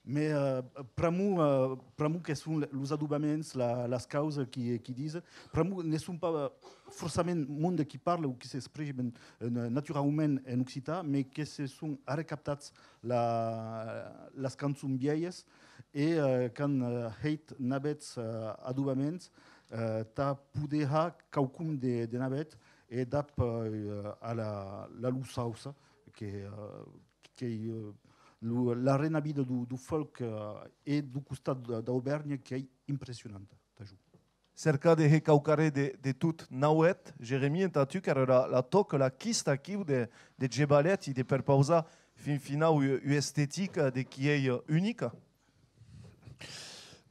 Mès, eh, pr'amor, eh, pr'amor que son los adobaments, la, las causas qui, qui disen, pr'amor ne son pas, eh, forçament monde qui parla o qui s'exprimen, eh, na-, naturaument en occitan, mès que se son arrecaptats la, las cançons vielhas e, eh, qu'an, eh, hèit navèths, eh, adobaments, eh, tà poder har quaucòm de, de navèth e dab, eh, a la, la lor sauça, que, eh, qu'ei, eh, lo, la renavida deu, deu folk, eh, e deu costat d-, d'Auvèrnha qu'ei impressionanta, tà jo. Cercar de hèr quauquarren de, de tot navèth, Jeremy, entà tu, qu'èra la, la tòca, la quista aquiu de, de Gebalèti, de perpausar fin finau u-, ua estetica de qui ei, eh, unica?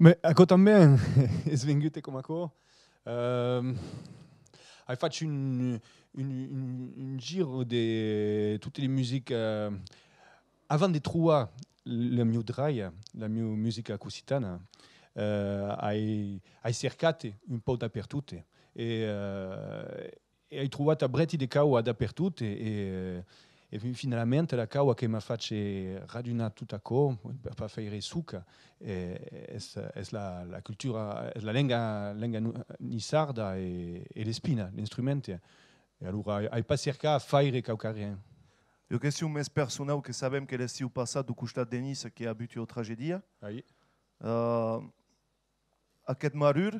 Mès aquò tanben es vengut coma aquò. Euh, ai fach un, un, un, un gir de totes les musiques, euh, avant de trobar la mieu dralha, la mieu musica occitana, euh, ai, ai cercat un pauc dapertot e, euh, e ai trobat a brèti de caua dapertot e, e, e fi-, finalament la caua que m'a fach radunar tot aquò, per pas faire soca, e, es, es la, la cultura, es la lenga, lenga nu-, niçarda e, e l'espina, l'instrument. E alora ai, ai pas cercat faire quauquarren. Ua question mès personau, que sabem que l'estiu passat, deu costat de Niça, qu'i a avut ua tragedia. Ai. Euh, aqueth marur,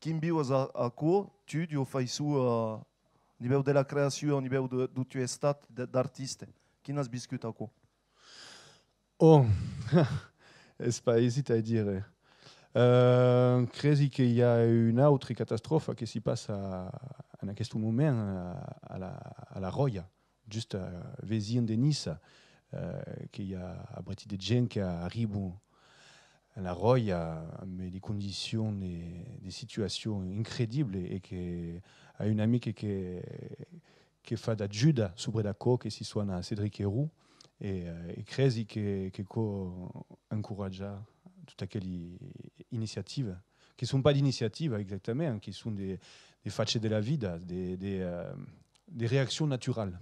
quin viues a-, aquò, tu, d'ua faiçon, eh, au nivèu de la creacion, au nivèu de, deu tu estat de, d'artista? Quin as viscut aquò? Oh, es pas aisit a dire. Euh, cresi que i a una autra catastròfa que si passa en aqueste moment a, a la, a la Ròia, just, eh, vesin de Niça, eh, que i a abreti de gent que arribon en la Ròia amb de condicions de, de situacion incredible e que a un amic que, que fa d'ajuda sobre d'aquò, que si sona Cédric Héroux, e, eh, e cresi que, que cau encoratjar tota aquela i-, iniciativa, que son pas d'iniciativa exactament, que son de, de faches de la vida, de, de, eh, de reaccion naturala.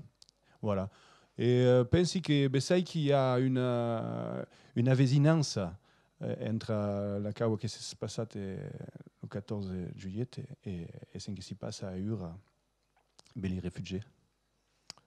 Voilà. E, eh, pensi que bessai qu'i a una, una vesinança, eh, entre la caua que s'es passat, eh, lo catorze de julhet e, e cen que si passa aüra, be li refugié.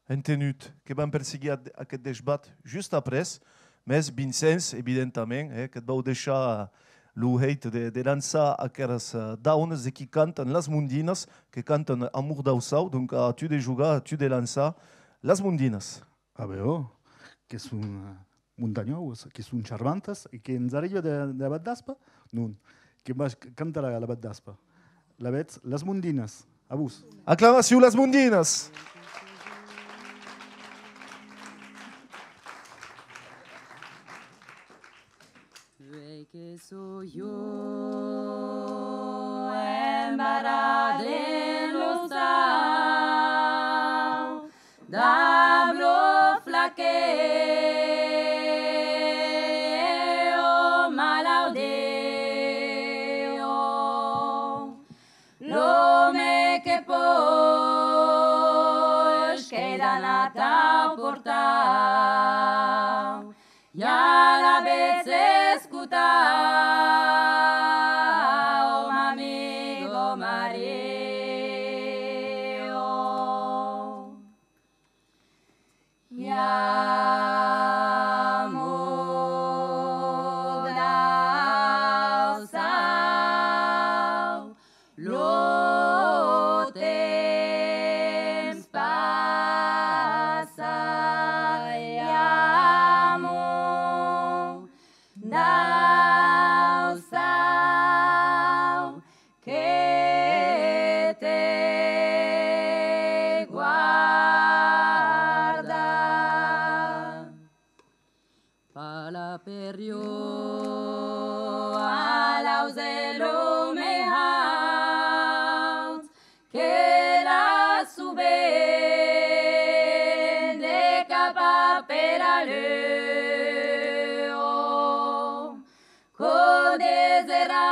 Entenut, que vam perseguir ad-, aqueth desbat just après, mès Vincenç, evidentament, eh, que't vau deishar lo hèit de, de lançar aqueras, eh, daunas de qui cantan las mondinas, que cantan Amor d'Aussau, donc a tu de jogar, a tu de lançar las mondinas. Ah ben, oh, que son, eh, montanhòuas, que son charmantas e que ens arriba de, de la Vath d'Aspa? Non, que va cantar la, la Vath d'Aspa. Lavetz, las mondinas, a vos. Aclamacion, las mondinas! Uei que soi jo embarrat en l'ostau dab lo flaquet e lo malaudet, l'òme que pòt quedar anat au portau. Ja l'avetz escotat, mon amic Mario. Amor d'Aussau, lo temps passa, amor. La periò a l'ausèl lo mai haut que la sovent de capar per la lua. Quò deseràs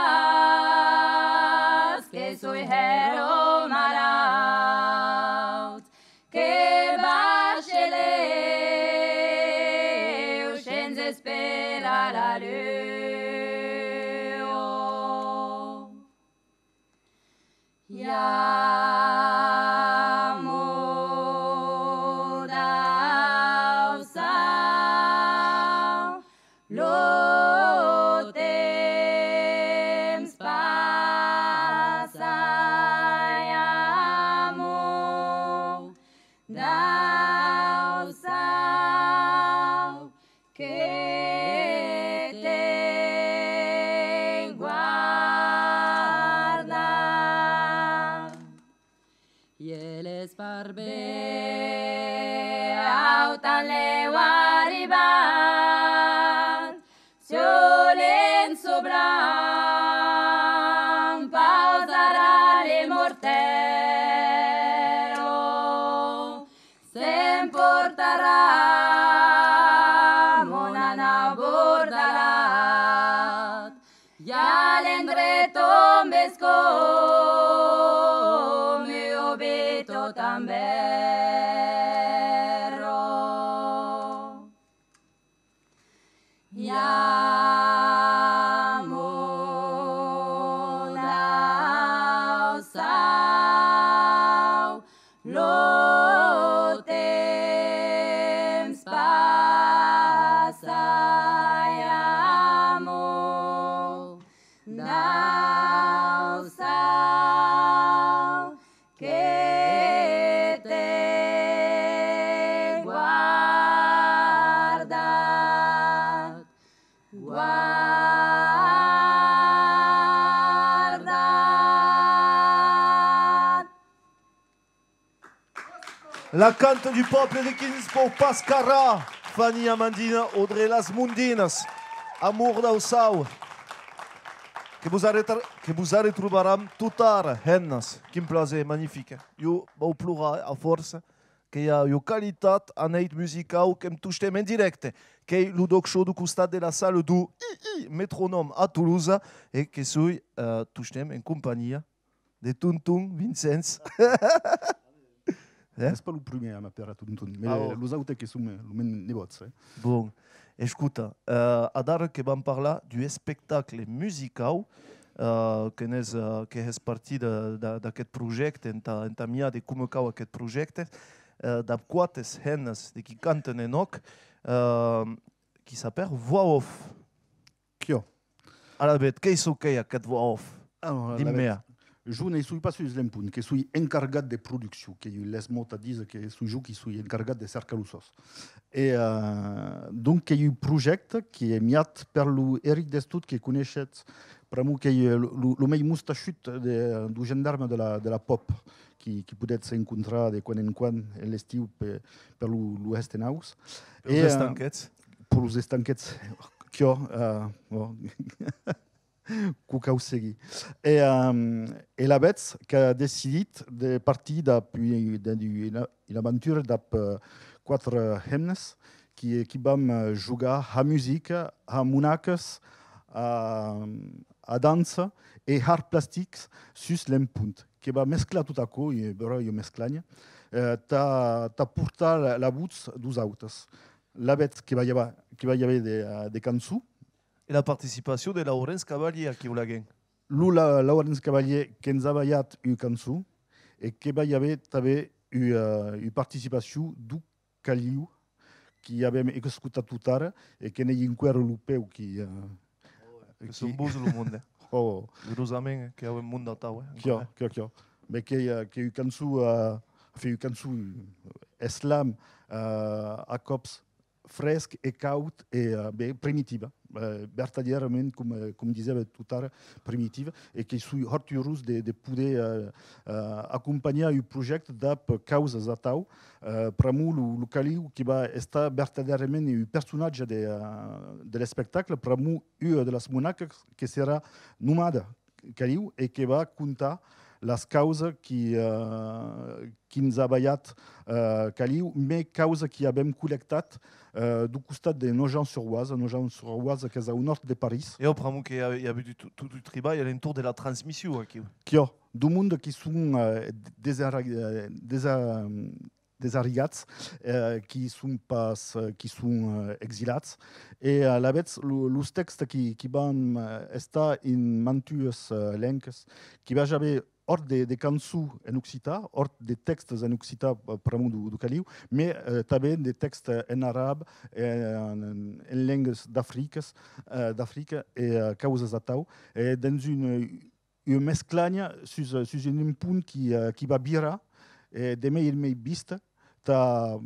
que soi hèra malaut, que baishe lèu shens esperar la lua. Iamo dau cèu, lo temps passa, iamo dau cèu, que te guarda. Iel es parbé autan lèu arribat, sul lenço blanc pausarà l'immortèl. S'emportarà mon anau bordalat, i a l'endret on vescom ua bèta tan bèra. Iamo dau cèu, lo temps passa, iamo dau cèu, que te guarda, guarda. La canta du pòble de Quins pòu pas carrar, Fanny Amandina, Audrey Las Mondinas, Amor dau cèu. Que vos arretar-, que vos arretrobaram tot ara, hemnas. Quin plaser, magnific. Jo vau plorar, eh, a fòrça, que i a ua qualitat a neit musicau qu'èm tostemps en dirècte. Qu'ei lo D'ÒC Show deu costat de la sala deu I I Metronòm a Tolosa e que soi, eh, tostemps en companhia de Tonton Vincenç. Eh? Es pas lo prumèr a m'aperar Tonton, mès los autes que son, eh, lo men nebòts, eh. Bon, escota, eh, adara que vam parlar d'un espectacle musicau, eh, que n'es, eh, que hès partit de, de, d'aqueth projècte, entà, entà mirar de coma cau aqueth projècte, eh, dab quates hemnas de qui canten en òc, eh, qui s'apèra Voix Off. Quiò. Alavetz, qu'ei çò qu'ei aqueth Voix Off? Alors, alavetz, jo ne soi pas sus l'empont, que soi encargat de produccion, qu'ei un lesmòt a díser que soi jo qui soi encargat de cercar los sòs. E, eh, donc, qu'ei un projècte qui ei miat per lo Eric Destot, que coneishetz, pr'amor qu'ei, eh, lo, lo, lo mei mostachut de, deu gendarme de la, de la pop, qui, qui podetz encontrar de quan en quan en l'estiu per, per lo, lo Hestenaucs. Per los, eh, estanquets. Per los estanquets, quiò, eh, bon. Quò cau seguir. E, ehm, e lavetz qu'a decidit de partir dab ua, de, de, una, una aventura dab, eh, quatre hemnes qui, qui vam, eh, jogar a musica, a monacas, a, a dança e arts plastics sus l'empont. Que va mesclar tot aquò, e, però, ua mesclanha, eh, tà, tà portar la, la votz deus autes. Lavetz que va i aver, que va i aver de, eh, de cançons. E la participacion de Laurenç Cavalier, aquiu laguens. Lo La-, Laurenç Cavalier que'ns a balhat ua cançon e que va i aver tanben ua, ua participacion deu Caliu, qui avem escotat tot ara e que n'ei enqüèra lo peu qui, eh, que son bons lo monde. Oh. Urosament, eh, que avem monde atau, eh, quiò, enqüèra. Quiò, quiò. Mès que, eh, que ua cançon, eh, enfin, ua cançon, eh, slam, eh, a còps fresc e caud e, eh, ben, primitiva. eh, vertadièrament, com, eh, com disèva totara, primitiva, e que soi hòrt urós de, de poder, eh, eh, acompanhar un projècte dab causas atau, eh, pr'amor lo, lo Caliu que va estar vertadièrament un personatge de, eh, de l'espectacle, pr'amor ua de las monacas que serà nomada Caliu e que va contar las causas qui, eh, qui'ns a balhat, eh, Caliu, mès causas qui avèm collectat, eh, deu costat de Nogent-sur-Oise, Nogent-sur-Oise qu'es au nòrd de París. E òc, pr'amor que i a, i a avut tot, tot un tribalh a l'entorn de la transmission aquiu. Qu'i a deu monde qui son, eh, desenra-, eh, desa-, desarrigats, eh, qui son pas, eh, qui son, eh, exilats. E alavetz, lo, los tèxtes qui, qui van, eh, estar en mantuas, eh, lengas, qui va aver hòrt de, de cançons en occitan, hòrt de tèxtes en occitan, eh, pr'amor deu, deu Caliu, mès, eh, tanben de tèxtes en arab, en, en lengas d'Africas, eh, d'Africa e, eh, causas atau, e dens un, ua mesclanha sus, sus un, un punt qui, eh, qui va virar, eh, de mei en mei vista, tà,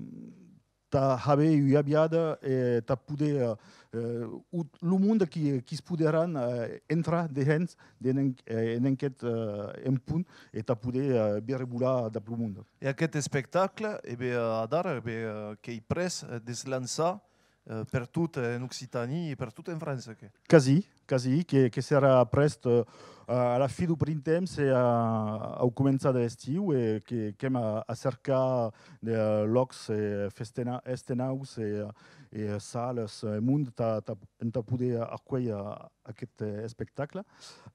tà haver ua aviada e tà poder, eh, eh, lo monde qui, qui's poderàn, eh, entrar dehens de n'en-, eh, en enqueth, eh, en punt e tà poder, eh, virevolar dab lo monde. E aqueth espectacle, e ben, eh, adara, e ben, eh, qu'ei près, eh, de's lançar eh, pertot en Occitània e pertot en França, que. Quasi, quasi, que, que serà prèst, eh, a la fin deu printemps e a, au començar de l'estiu, e que, qu'èm a, a cercar de, eh, lòcs, eh, festena-, festenaus e, eh, e salas, eh, monde tà, tà, entà poder arcuélher aqueth, eh, espectacle.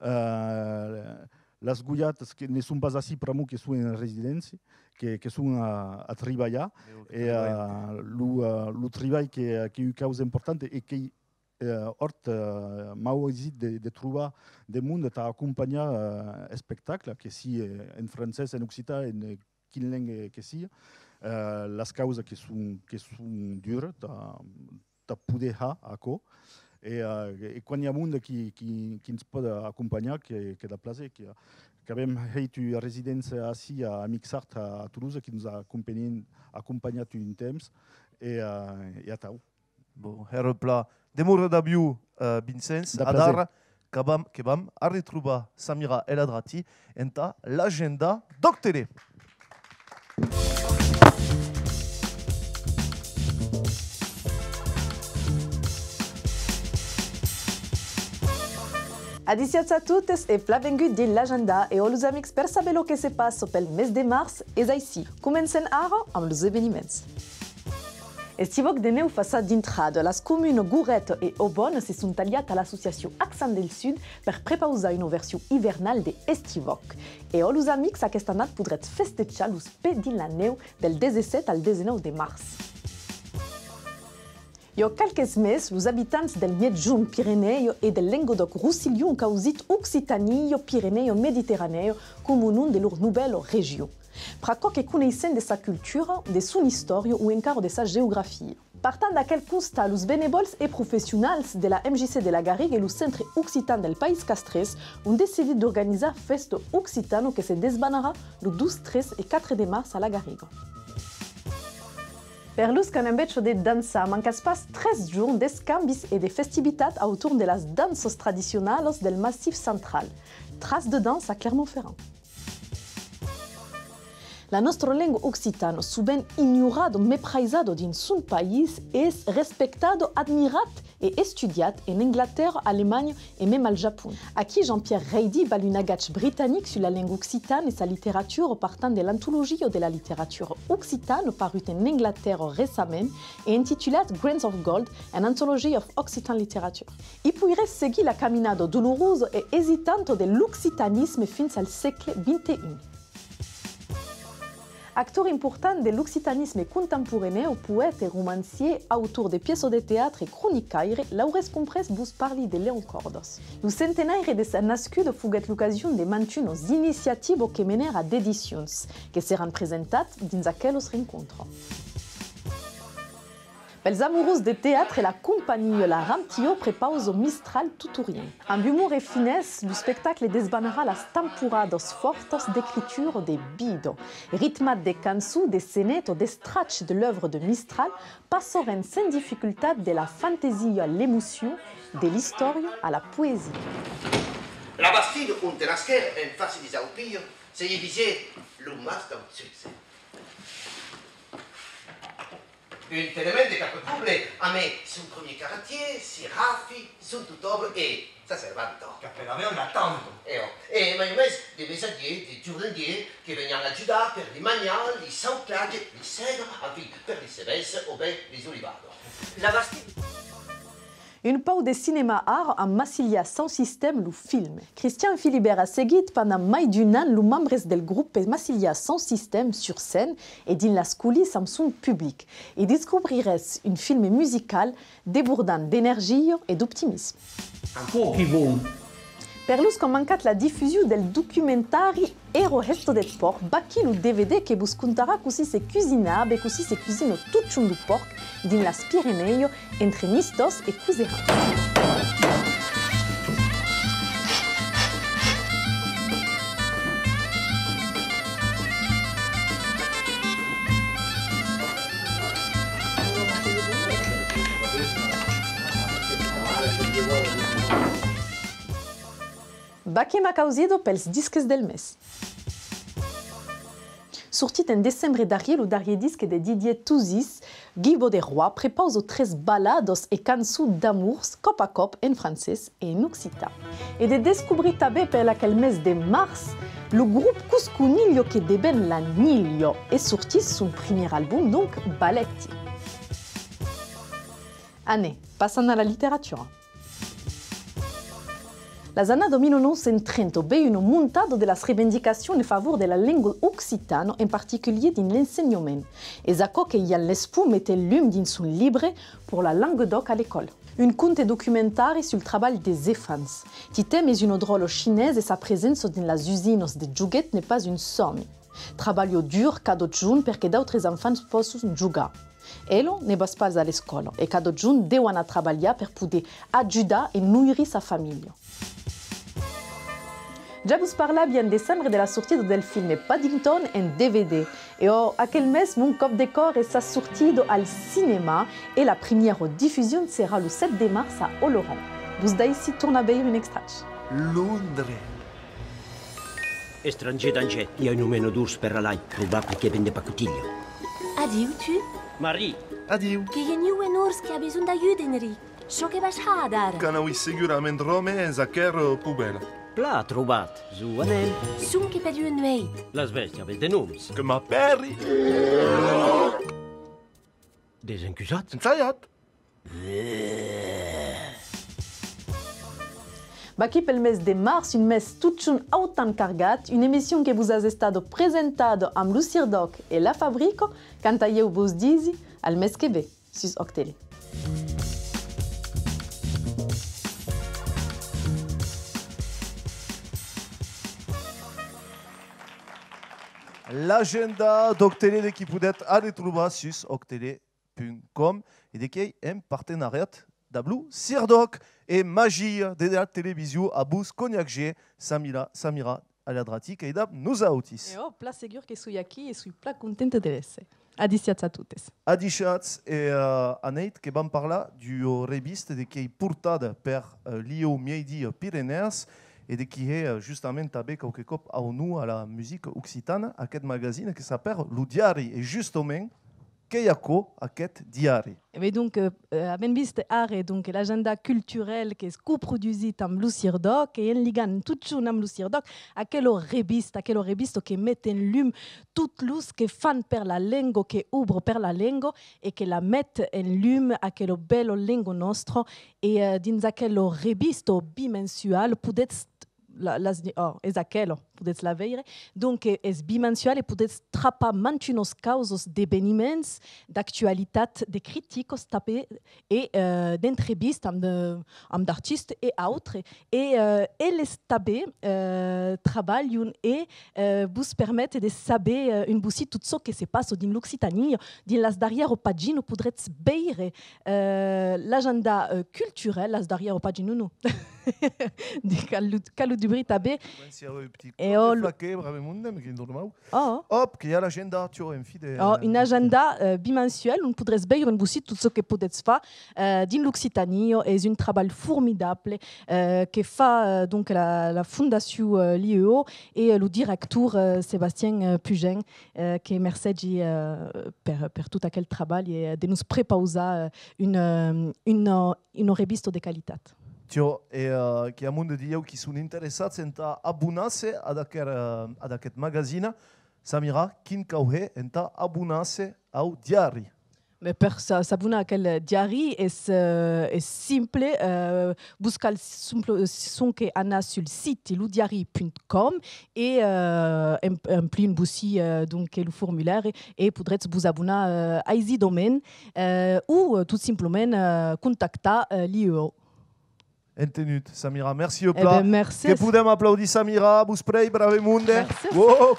Eh, Las Gojatas que ne son pas ací pr'amor que son en residéncia, que, que son a, a tribalhar. E, eh, lo, eh, lo tribalh que, qu'ei ua causa importanta e qu'ei, eh, hòrt, eh, mauaisit de, de trobar de monde tà acompanhar, eh, espectacle, que sia, eh, en francés, en occitan, en, eh, quin lenga que sia, eh, las causas que son, que son duras tà, tà poder har aquò. E, eh, e quan i a monde qui, qui, qui'ns pòt acompanhar, que, que dà plaser. Que, qu'avem hèit ua residéncia ací a Mixart, a, a Tolosa, qui nos a acompanhin-, acompanhat un temps, e, eh, e atau. Bon, hèra plan. Demora dab jo, eh, Vincenç. Dab plaser. Adara, que vam, que vam arretrobar Samira El Adrati entà l'agenda d'Òc Tele. Adissiatz a totes e plan vengut dins l'agenda. E òc, los amics, per saber lo que se passa pel mes de març, es aicí. Comencem ara amb los eveniments. Estivòc de nèu fa sa dintrada. Las comunas Goreta e Aubona se son talhat a l'associacion Accents del Sud per prepausar una version ivernala de Estivòc. E òc, los amics, aquesta annada podretz festejar los pès dins la nèu del dètz-e-sèt al dètz-e-nòu de març. I a qualques mes, los abitants del Miègjorn Pirenèo e del Lengadòc-Rossilhon qu'an ausit Occitània Pirenèo-Mediterranèo coma nom de lor novèla region. Pr'aquò que coneissèn de sa cultura, de son istòria o encara de sa geografia. Partant d'aquel constat, los benevòls e professionals de la M J C de la Garriga e lo Centre Occitan del País Castrés an decidit d'organizar Festa Occitana que se desbanarà los dos, tres e quatre de març a la Garriga. Per los qu'an enveja de dançar, mancatz pas tres jorns d'escambis e de festivitats autorn de las danças tradicionalas del Massif Central. Tras de dança a Clermont-Ferrand. La nòstra lenga occitana, sovent ignorada, mepraisada dins son país, es respectada, admirat e estudiat en Anglatèrra, Alemanha e mème al Japon. Aquí, Jean-Pierre Reidy bala un agach britanic sus la lenga occitana e sa literatura, partant de l'Antologia de la literatura occitana, parut en Anglatèrra recentament e intitulat Grains of Gold, An Anthology of Occitan Literature. I poiretz seguir la caminada dolorosa e esitanta de l'occitanisme fins al sègle vint e un. Actor important de l'occitanisme contemporanèu, poèta e romancièr, autor de pièças de teatre e cronicaire, Laurés Comprés vos parli de Leon Còrdas. Lo centenaire de sa nascuda foguèt l'ocasion de mantunas iniciativas que menèra a d'edicions, que seràn presentats dins aquelas rencontras. Pels amorós de teatre, la companhiá La Ramtilhau prepausa Mistral Tutorial. Amb umor e finesa, lo espectacle desbanarà las temporadas fòrtas d'escritura de vida. Ritmat de cançons, de senetas, d'extrachs de l'òbra de Mistral, passarem sens dificultat de la fantasia a l'emocion, de l'istòria a la poesia. La bastida onte nasquère en fàcia de Jaupilha, se i visèt lo mas dau succès. Un tenement de cap poble, amé son premier carretier, si rafi, son tot òbre e sa servanta. Qu'apelavan la tanta. E ò, e mai o mens de messatgiers, de jornaliers que venián ajudar per li manjar, li sauclatges, li sègas, enfin, per li semenças o ben li olivadas. La bastida. Un pauc de cinèma ara amb Massilia Sound System, lo film. Christian Philibert a seguit pendent mai d'un an los membres del grop Massilia Sound System sur scène e dins las colissas amb son public. E descobriretz un film musical desbordant d'energia e d'optimisme. Aquò qu'ei bon! Per los qu'an mancat la difusion del documentari Ero hèsta deth pòrc, vaquí lo D V D que vos contarà cossí se cusinava e cossí se cusina totjorn lo pòrc dins las Pirenèas entre Nistòs e Coserans. Vaquem a causida pels disques del mes. Sortit en decembre darrièr, lo darrièr disc de Didier Touzis, Guy Bauderoy prepausa tres baladas e cançons d'amors, còp a còp en francés e en occitan. E de descobrir tanben per aquel mes de març lo grop Cosconilha que deven La Nilha e sortís son primièr album, donc, Balèti. Anem, passam a la literatura. Las annadas mila nòu cents trenta, vei una montada de las reivindicacions en favor de la lenga occitana, en particulièr dins l'ensenhament. Es aquò que Yann Lespoux met en lum dins son libre Pour la langue d'oc à l'école. Un conte documentari sul trabalh dels enfants. Titem es una dròlla chinesa e sa presença dins las usinas de joguets n'es pas un sòmi. Trabalha dur cada jorn per que d'autres enfants pòsson jogar. Ela ne va pas a l'escòla e cada jorn deu anar trabalhar per poder ajudar e noirir sa familha. Ja vos parlavi en decembre de la sortida del filme Paddington en D V D. E ò, aquel mes, Mon còp de còr e sa sortida al cinèma e la primièra difusion serà lo sèt de març a Oloron. Vos daissi tornar veire un extrach. Londres. Estrangièr, danger, i a un omena d'ors per alai, probable que ven de pacotilha. Adiu, tu? Marie! Adiu! Que i a un ors que a besonh d'ajut, Enric. Çò que vas har adara? Qu'anau segurament ròme es aquera, eh, pobèla. Plan trobat, zo anem. Sonque per ua nueit. Las bèstias aven de noms. Que m'apèri. Desencusat. Ensajat. Vaquí pel mes de març, un mes totjorn autant cargat, una emission que vos as estada presentada amb lo CIRDÒC e La Fabrica, quant a ieu vos disi, al mes que ve, sus Òc Tele. L'agenda d'Òc Tele de qui podètz arretrobar sus òc tele punt com e de qu'ei en partenariat dab lo CIRDÒC e Magia de la television a vos conhèr, Samira, Samira Aladrati, qu'ei dab nosautis. E ò, plan segur que soi aquí e soi plan contenta de l'èsser. Adishatz a totes. Adishatz e, eh, anèit que vam parlar d'ua revista de qu'ei portada per, eh, Lieu Mieidia Pirenèas e de qui hè, eh, justament tanben quauque còp aunor a la musica occitana, aqueth magazine que s'apèra Lo Diari. E justament, qu'ei aquò, aqueth diari? E ben, donc, eh, eh, avèm vist ara, donc, l'agenda culturel qu'es coprodusit amb lo CIRDÒC, e en ligam totjorn amb lo CIRDÒC, aquela revista, aquela revista que met en lum tots los que fan per la lenga, que obra per la lenga, e que la met en lum aquela bèla lenga nòstra, e, eh, dins aquela revista bimensual, podètz la, las, ò, es aquela. podètz la veire. Donc, eh, es bimensual e podètz trapar mantunas causas, d'eveniments, d'actualitat, de criticas tanben, e, eh, d'entrevistas amb de, amb d'artistes e autres. E, eh, eles tanben, eh, trabalhan e, eh, vos permete de saber, eh, un bocin tot çò que se passa dins l'Occitània. Dins las darrièras paginas podretz veire, eh, l'agenda, eh, culturel, las darrièras paginas, non, non. De Calo, Calo Dubry tanben. Comenci a aver un petit còp de flaquet, brave monde, mès qu'es normau. Oh. Hòp, que i a l'agenda, tiò, en fin de... Oh, un agenda, eh, bimensual, ont podretz veire un bocin tot çò que podetz far, eh, dins l'Occitània. Es un trabalh formidable, eh, que fa, eh, donc, la, la Fondacion, eh, l'I E O e, eh, lo director, eh, Sébastien, eh, Pugin, eh, que mercegi, eh, per, per tot aquel trabalh e, eh, de nos prepausar, eh, una, eh, una, una revista de qualitat. Tiò, e, eh, qu'i a monde, dilhèu, qui son interessats entà abonar-se ad aquer, eh, ad aqueth magazine. Samira, quin cau hèr entà abonar-se au diari? Mès per s'a-, s'abonar a aquel diari es, eh, es simple, eh, vos cal simple, sonque anar sul site lodiari punt com e, eh, em-, emplir un bocin, eh, donc, lo formulari e podretz vos abonar, eh, aisidament, eh, o, eh, tot simplament, eh, contactar, eh, l'I E O. Entenut, Samira. Merci, eh, plan. Ben, mercés. Que podem aplaudir Samira, vos prei, brave monde. Mercés. Uòp!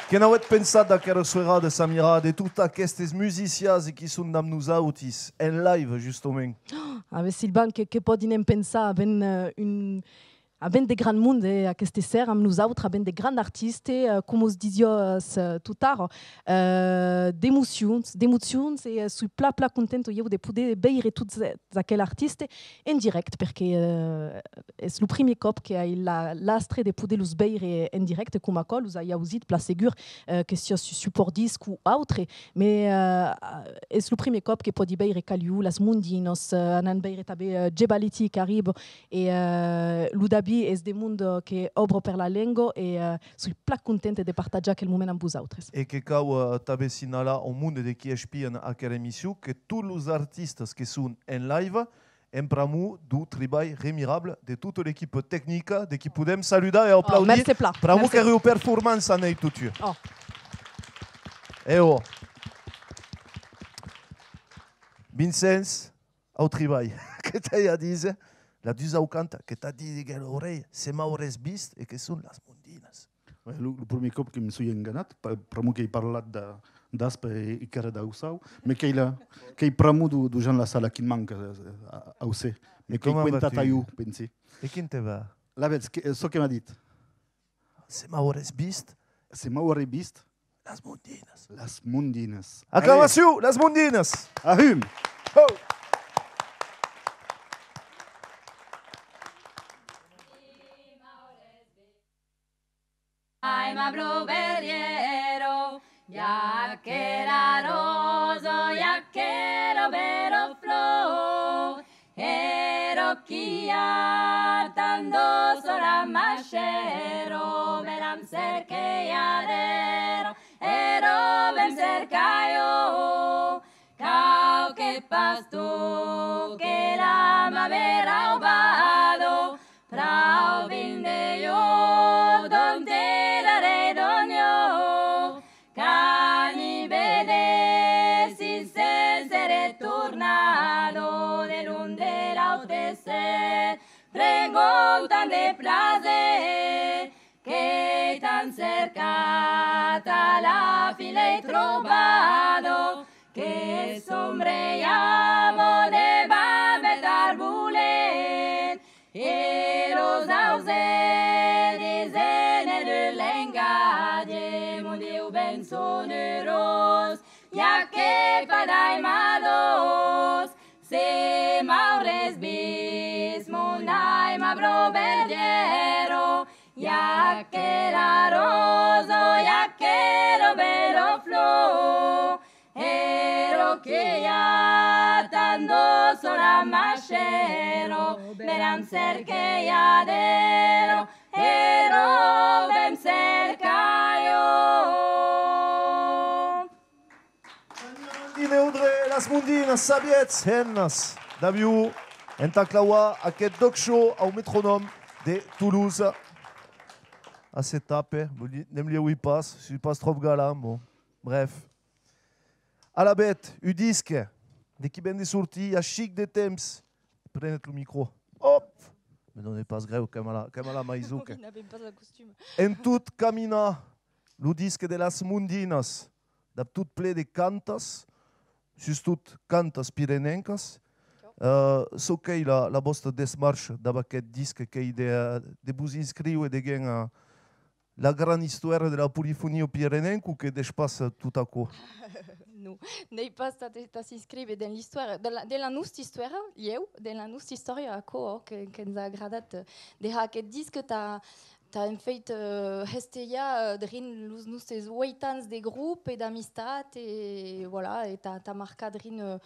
Que n'auetz pensat d'aquera soirada, Samira, de totes aquestes musicians qui son damb nosautis, en live, justament? Ah, ben, Silvan, que, que pòdi ne'n pensar, avèm, eh, un, avèm de grand monde, eh, aqueste ser amb nosautres, avèm de grands artistes, eh, coma os disiás, eh, totara, eh, d'emocions, d'emocions, e, eh, soi plan, plan contenta, ieu, de poder veire tots, eh, aquel artiste en dirècte, perque, eh, es lo primièr còp que ai la, l'astre de poder los veire en dirècte, coma aquò, los ai ausit, plan segur, eh, que siá su supòrt disc o autre, mès, eh, es lo primièr còp que pòdi veire Caliu, las Mondinas, eh, anam veire tanben, eh, Gebaliti qu'arriba, e, eh, lo David es de monde que òbra per la lenga, e, eh, soi plan contenta de partatjar aquel moment amb vosautres. E que cau, eh, tanben signalar au monde de qui espian aquera emission que tots los artistas que son en live, en pr'amor deu tribalh remirable de tota l'equipa tecnica, de qui podem saludar e aplaudir. Oh, mercé plan. Pr'amor qu'èra ua performança, n'ei totun. Oh. E ò. Vincenç, au tribalh. Que t'ai a díser, la dus au canta, que t'a dit diguèr l'aurelha, se m'aurès vist, e que son las Mondinas. Ouais, lo, lo primièr còp que me soi enganat, pa-, pr'amor qu'èi parlat de, d'Aspa e, e qu'èra d'Aussau, mès qu'ei la, qu'ei pr'amor deu, deu Jean Lassalle, qui manca, eh, a, au ser. Mès qu'èi cuentat a ieu, pensi. E quin te va? Lavetz, que, eh, çò que m'a dit. Se m'aurès vist. Se m'aurès vist. Las Mondinas. Las Mondinas. Aclamacion, las Mondinas! Ahum! Ho! Ai, ma bro verdièro, i a aquera rosa, i a aquera bèra flor, ero qu'i a tant d'or sus la maishèra, veram cerquei adèra, ero ben cercaio, quauque pastor que la m'avè raubado, prau vin de jo, dont tirarè dont jo, qu'ani vedè si se serè tornado de l'un de l'aute ser, pregontant de plaser, qu'èi tant cercat, a la fin l'èi trobado, que sombreiava devant bèth arbolet, e los ausèths disen en un lengatge, mon Diu, ben sonurós, i a que pas d'aimadors, se m'aurès vist, mon aima bro verdièro, i a aquera rosa, i a aquera bèra flor, ero qu'i a tant d'or sus la maishèra, veram cerquei adèra, ero ben cercaio. Dime, Audrey, las Mondinas, sabietz, hemnas, d'avion. Entà clavar aqueth D'ÒC Show au Metronòm de Tolosa. A se tape, n'em li auí pas, soi pas tròp galant, bon. Bref. Alavetz, un disc de qui ven de sortir, i a chic de temps. Prenetz lo micro. Òp! Me done pas grèu, qu'èm a la, qu'èm a la maison, que... Oui, n'avem pas la costuma. En tot caminar, lo disc de las Mondinas, dab tot ple de cantas, sustot cantas pirenencas. Euh, çò qu'ei la, la vòsta desmarcha dab aqueth disc, qu'ei de, de vos inscriure deguens a la grana istoèra de la polifonia pirenenca o que despassa tot aquò? Non, n'ei pas tà, tà s'inscriure dens l'istoèra, de la, de la nosta istoèra, lhèu, de la nosta istòria, aquò, ò, que, que'ns a agradat, eh, de har aqueth disc tà, tà en fèit, eh, hestejar, eh, drin los nostes ueit ans de grop e d'amistat e, voilà, e tà, tà marcar drin, eh,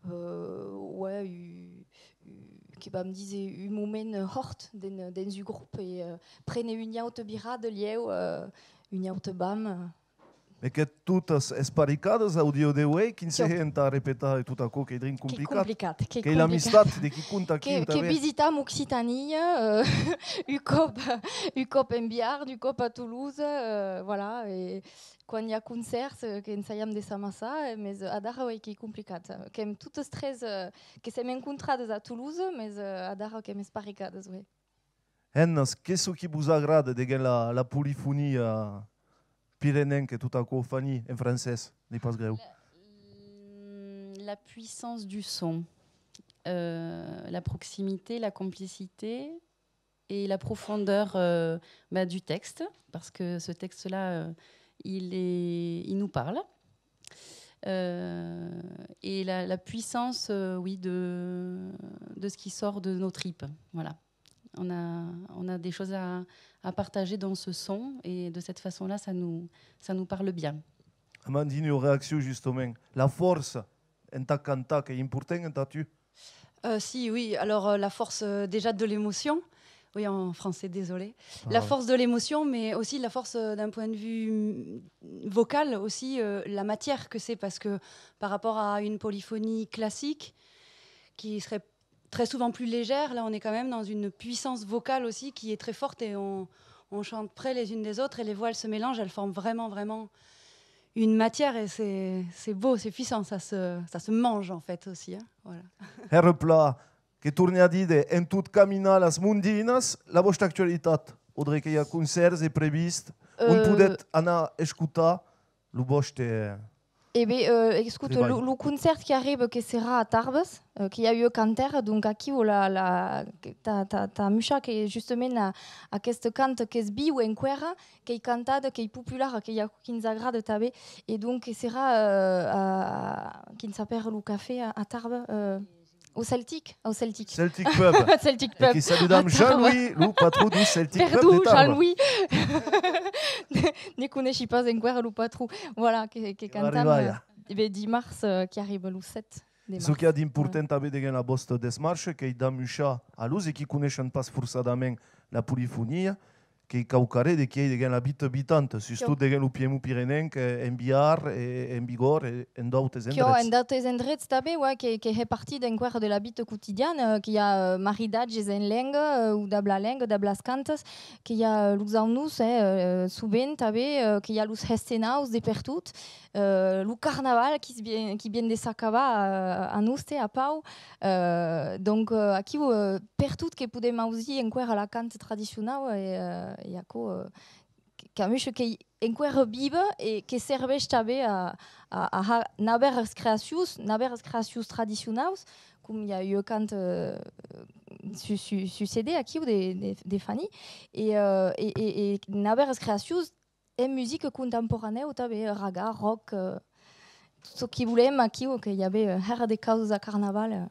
eh, ouais, u-, u-, que vam díser un moment hòrt dens, dens un grop e, eh, préner ua auta virada, lhèu, eh, ua auta vam, eh. E que totas esparicadas au dia de uei, quin se hèn entà repetar e tot aquò, qu'ei drin complicat. Qu'ei complicat, qu'ei complicat. Qu'ei l'amistat de qui compta aquí, que, que tanben. Visitam Occitània, eh, un còp, un còp en Biarn, un còp a Tolosa, eh, voilà, e quan i a concèrts, eh, qu'ensajam de s'amassar, eh, mes adara, uei, qu'ei complicat. Qu'èm totes tres, eh, que sèm encontrades a Tolosa, mes, eh, adara qu'èm esparicades, uei. Hemnas, qu'ei çò qui vos agrada deguens la, la polifonia pirenenca e tot aquò, Fanny, en francés, n'ei pas grèu. La, la puissance du son, euh, la proximité, la complicité et la profondeur, euh, bah, du texte, parce que ce texte-là, euh, il est, il nous parle. Euh, et la, la puissance, euh, oui, de, de ce qui sort de nos tripes. Voilà. On a, on a des choses à, à partager dans ce son et de cette façon-là, ça nous, ça nous parle bien. Amandine, ua reaccion, justament. La fòrça entà cantar, qu'ei important entà tu? Euh, si, oui. Alors, euh, la force, euh, déjà de l'émotion. Oui, en français, désolé. La force de l'émotion, mais aussi la force, euh, d'un point de vue, mm, vocal aussi, euh, la matière que c'est, parce que par rapport à une polyphonie classique, qui serait très souvent plus légère, là, on est quand même dans une puissance vocale aussi qui est très forte et on, on chante près les unes des autres et les voix, elles se mélangent, elles forment vraiment, vraiment une matière et c'est, c'est beau, c'est puissant, ça se, ça se mange en fait aussi, hein, voilà. Hèra plan, que torni a díder, en tot caminar las Mondinas, la vòsta actualitat, Audrey, que i a concèrts e previst, on podetz anar escotar lo vòste... E ben, euh, escota, lo, lo concèrt qui arriba que serà a Tarbes, euh, que i a ua cantèra, donc aquiu la, la, tà, tà, tà muishar que justament a, aquesta canta que's viu enqüèra, qu'ei cantada, qu'ei populara, que i a quins agrada tanben, e donc que serà, euh, a, quin s'apèra lo cafè a, a Tarbes, euh, Au Celtic, au Celtic. Celtic Pub. Celtic Pub. E que saludam Jean-Louis, lo patron du Celtic Pub de Tarbes. Perdon, Jean-Louis. Ne coneishi pas enqüèra lo patron. Voilà, que, que cantam, eh, ben, dimars, eh, qui arriba lo sèt de mars. Çò qui a d'important tanben deguens la vòsta desmarcha, qu'ei d'amuishar a los e qui coneishen pas forçadament la polifonia, qu'ei quauquarren de qui ei deguens la vita vitanta, sustot deguens lo Piemont pirenenc, eh, en Biarn, e, en Bigòrra, e en d'autes endrets. Quiò, en d'autes endrets tanben, ouais, que, que hè partida enqüèra de la vita quotidiana, eh, que i a, eh, maridatges en lenga, eh, o dab la lenga, dab las cantas, que i a, eh, los aunors, eh, eh, sovent tanben, eh, que i a los hestenaus de pertot, eh, lo carnaval qui vien, qui vien de s'acabar, eh, a noste, a Pau. Eh, donc, eh, aquiu, eh, pertot que podem ausir enqüèra la canta tradicionau e, eh, e aquò, eh, que, qu'amuisha qu'ei enqüèra viva e que serveish tanben a, a, a har navèras creacions, navèras creacions tradicionaus, com i a ua canta, eh, sus, sus, sus C D aquiu de, de, de Fanny, e, eh, e, e, e navèras creacions en musica contemporanèu tanben, raga, rock, eh, tot çò qui volem aquiu, que i a ben, eh, hèra de causas a Carnaval, eh.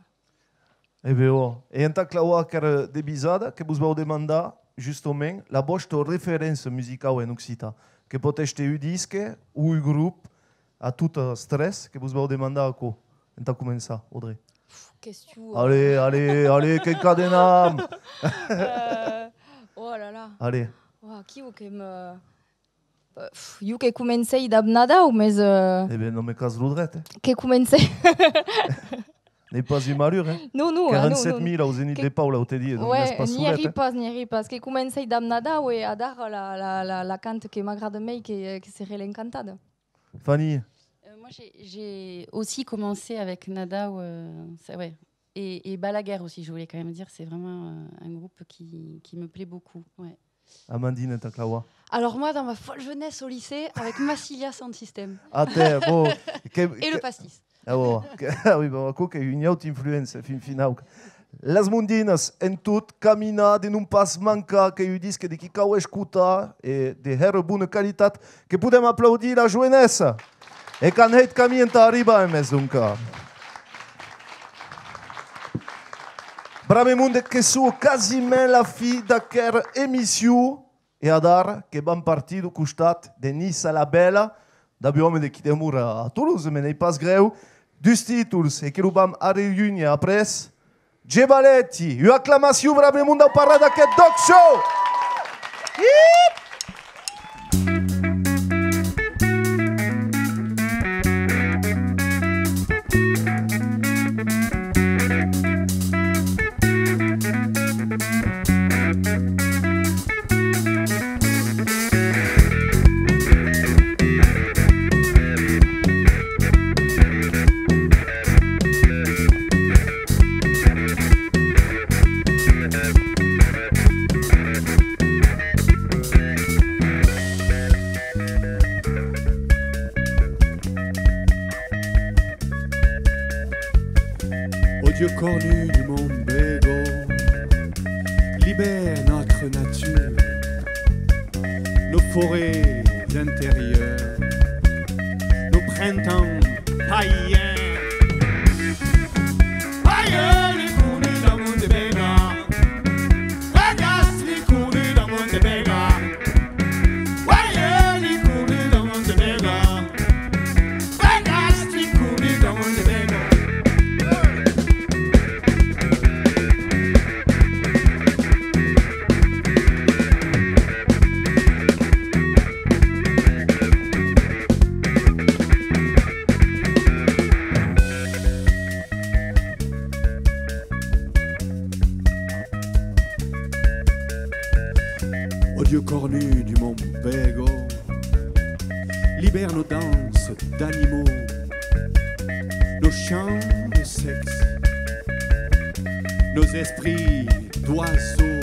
E ben, ò. E entà clavar aquera devisada, que vos vau demandar, justament, la vòsta referéncia musicau en occitan. Que pòt èster un disc o un grop, a totas tres, que vos vau demandar aquò. Entà començar, Audrey. Pff, question, eh. Allez, allez, allez, qu'encadenam! Euh, oh là là. Allez. Oh, aquiu que me... Euh, pff, jo que comencèi dab Nadau, mes, euh... E ben, non me cas lo dret, eh. Que comencèi... N'ei pas un malur, eh? Non, non, ah, non, quaranta-sèt mila au Zenit de Pau, l'aute dia, donc n'es pas solet, eh? N'i èri pas, n'i èri pas. Que comencèi damb Nadau e adara la, la, la, la canta que m'agrada mei, que, que seré l'Encantada. Fanny? Euh, moi, j'ai, j'ai aussi commencé avec Nadau, euh, ça, ouais. Et, et Balaguer aussi, je voulais quand même dire, c'est vraiment, euh, un groupe qui, qui me plaît beaucoup, ouais. Amandine, tà clavar. Alors moi, dans ma folle jeunesse au lycée, avec Massilia Sound System. Ah, tè, bon, que, et le pastis. Ah, bon, que, ah oui, bon, aquò qu'ei ua auta influéncia, fin finau. Las Mondinas, en tot, caminar, de non pas mancar, qu'ei un disc de qui cau escotar, e de hèra bona qualitat, que podem aplaudir la joenessa. E qu'an hèit camin entà arribar, en mès, donc. Brave monde, que soi quasiment la fin d'aquera emission. E adara que vam partir deu costat de Niça la Bèla, dab un òme de qui demora a Tolosa, mès n'ei pas grèu, dus títols, e que lo vam arreünhir après. Gebaletti, ua aclamacion, brave monde, au parlar d'aqueth D'ÒC Show! Ò Dieu cornu du Mont Bèga, libère notre nature, nos forêts intérieures, nos printemps païens. Ò Dieu cornu du Mont Bèga, libère nos danses d'animaux, nos chants de sexe, nos esprits d'oiseaux.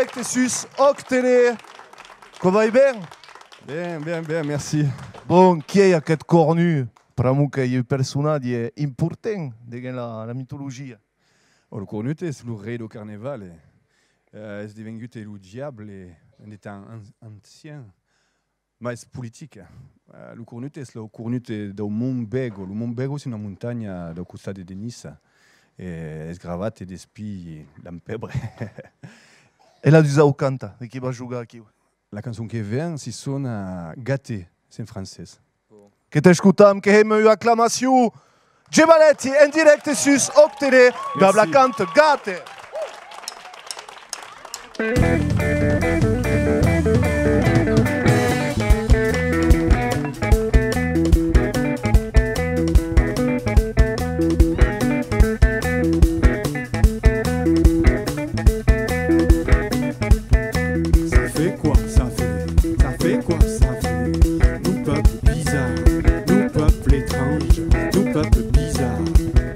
Dirècte sus Òc Tele. Quò vai ben? Ben, ben, ben, merci. Bon, qui ei aqueth Cornu? Pr'amor qu'ei un personatge important deguens la, la mitologia. Ò, lo Cornut es lo rei dau carneval, e, eh, es devengut lo diable en de temps an-, ancian, mas es politic, eh. Eh, lo Cornut es lo Cornut dau Mont Bègo. Lo Mont Bègo es una montanha dau costat de, de Niça, e es gravat despí l'empèbre. E la dusau canta, de qui va jogar aquiu? La cançon que ven si sona Gâté, es en francés. Que t'escotam, que hèm ua aclamacion! Gemaletti, en dirècte sus Òc Tele, dab la canta Gâté. Ça fait quoi, ça fait, ça fait quoi, ça fait? Nos peuples bizarres, nos peuples étranges, nos peuples bizarres,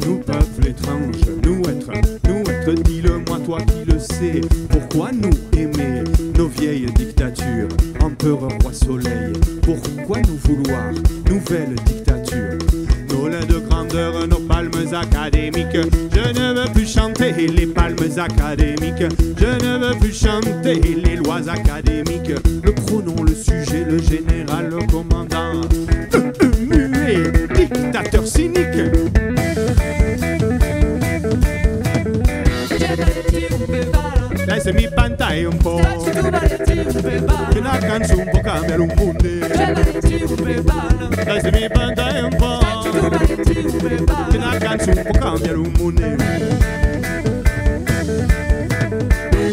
nos peuples étranges, nous être, nous être, dis-le-moi toi qui le sais, pourquoi nous aimer nos vieilles dictatures, empereur, roi soleil, pourquoi nous vouloir nouvelle dictature? Nos laines de grandeur, nos palmes académiques, je ne veux plus chanter les palmes académiques, je ne veux plus chanter les lois académiques. Le pronom, le sujet, le général, le commandant, muet, dictateur cynique. Laisse-mi pantar un peu. Una cançon per cambiar lo monde. Laisse-mi pantar un peu. Una cançon per cambiar lo monde.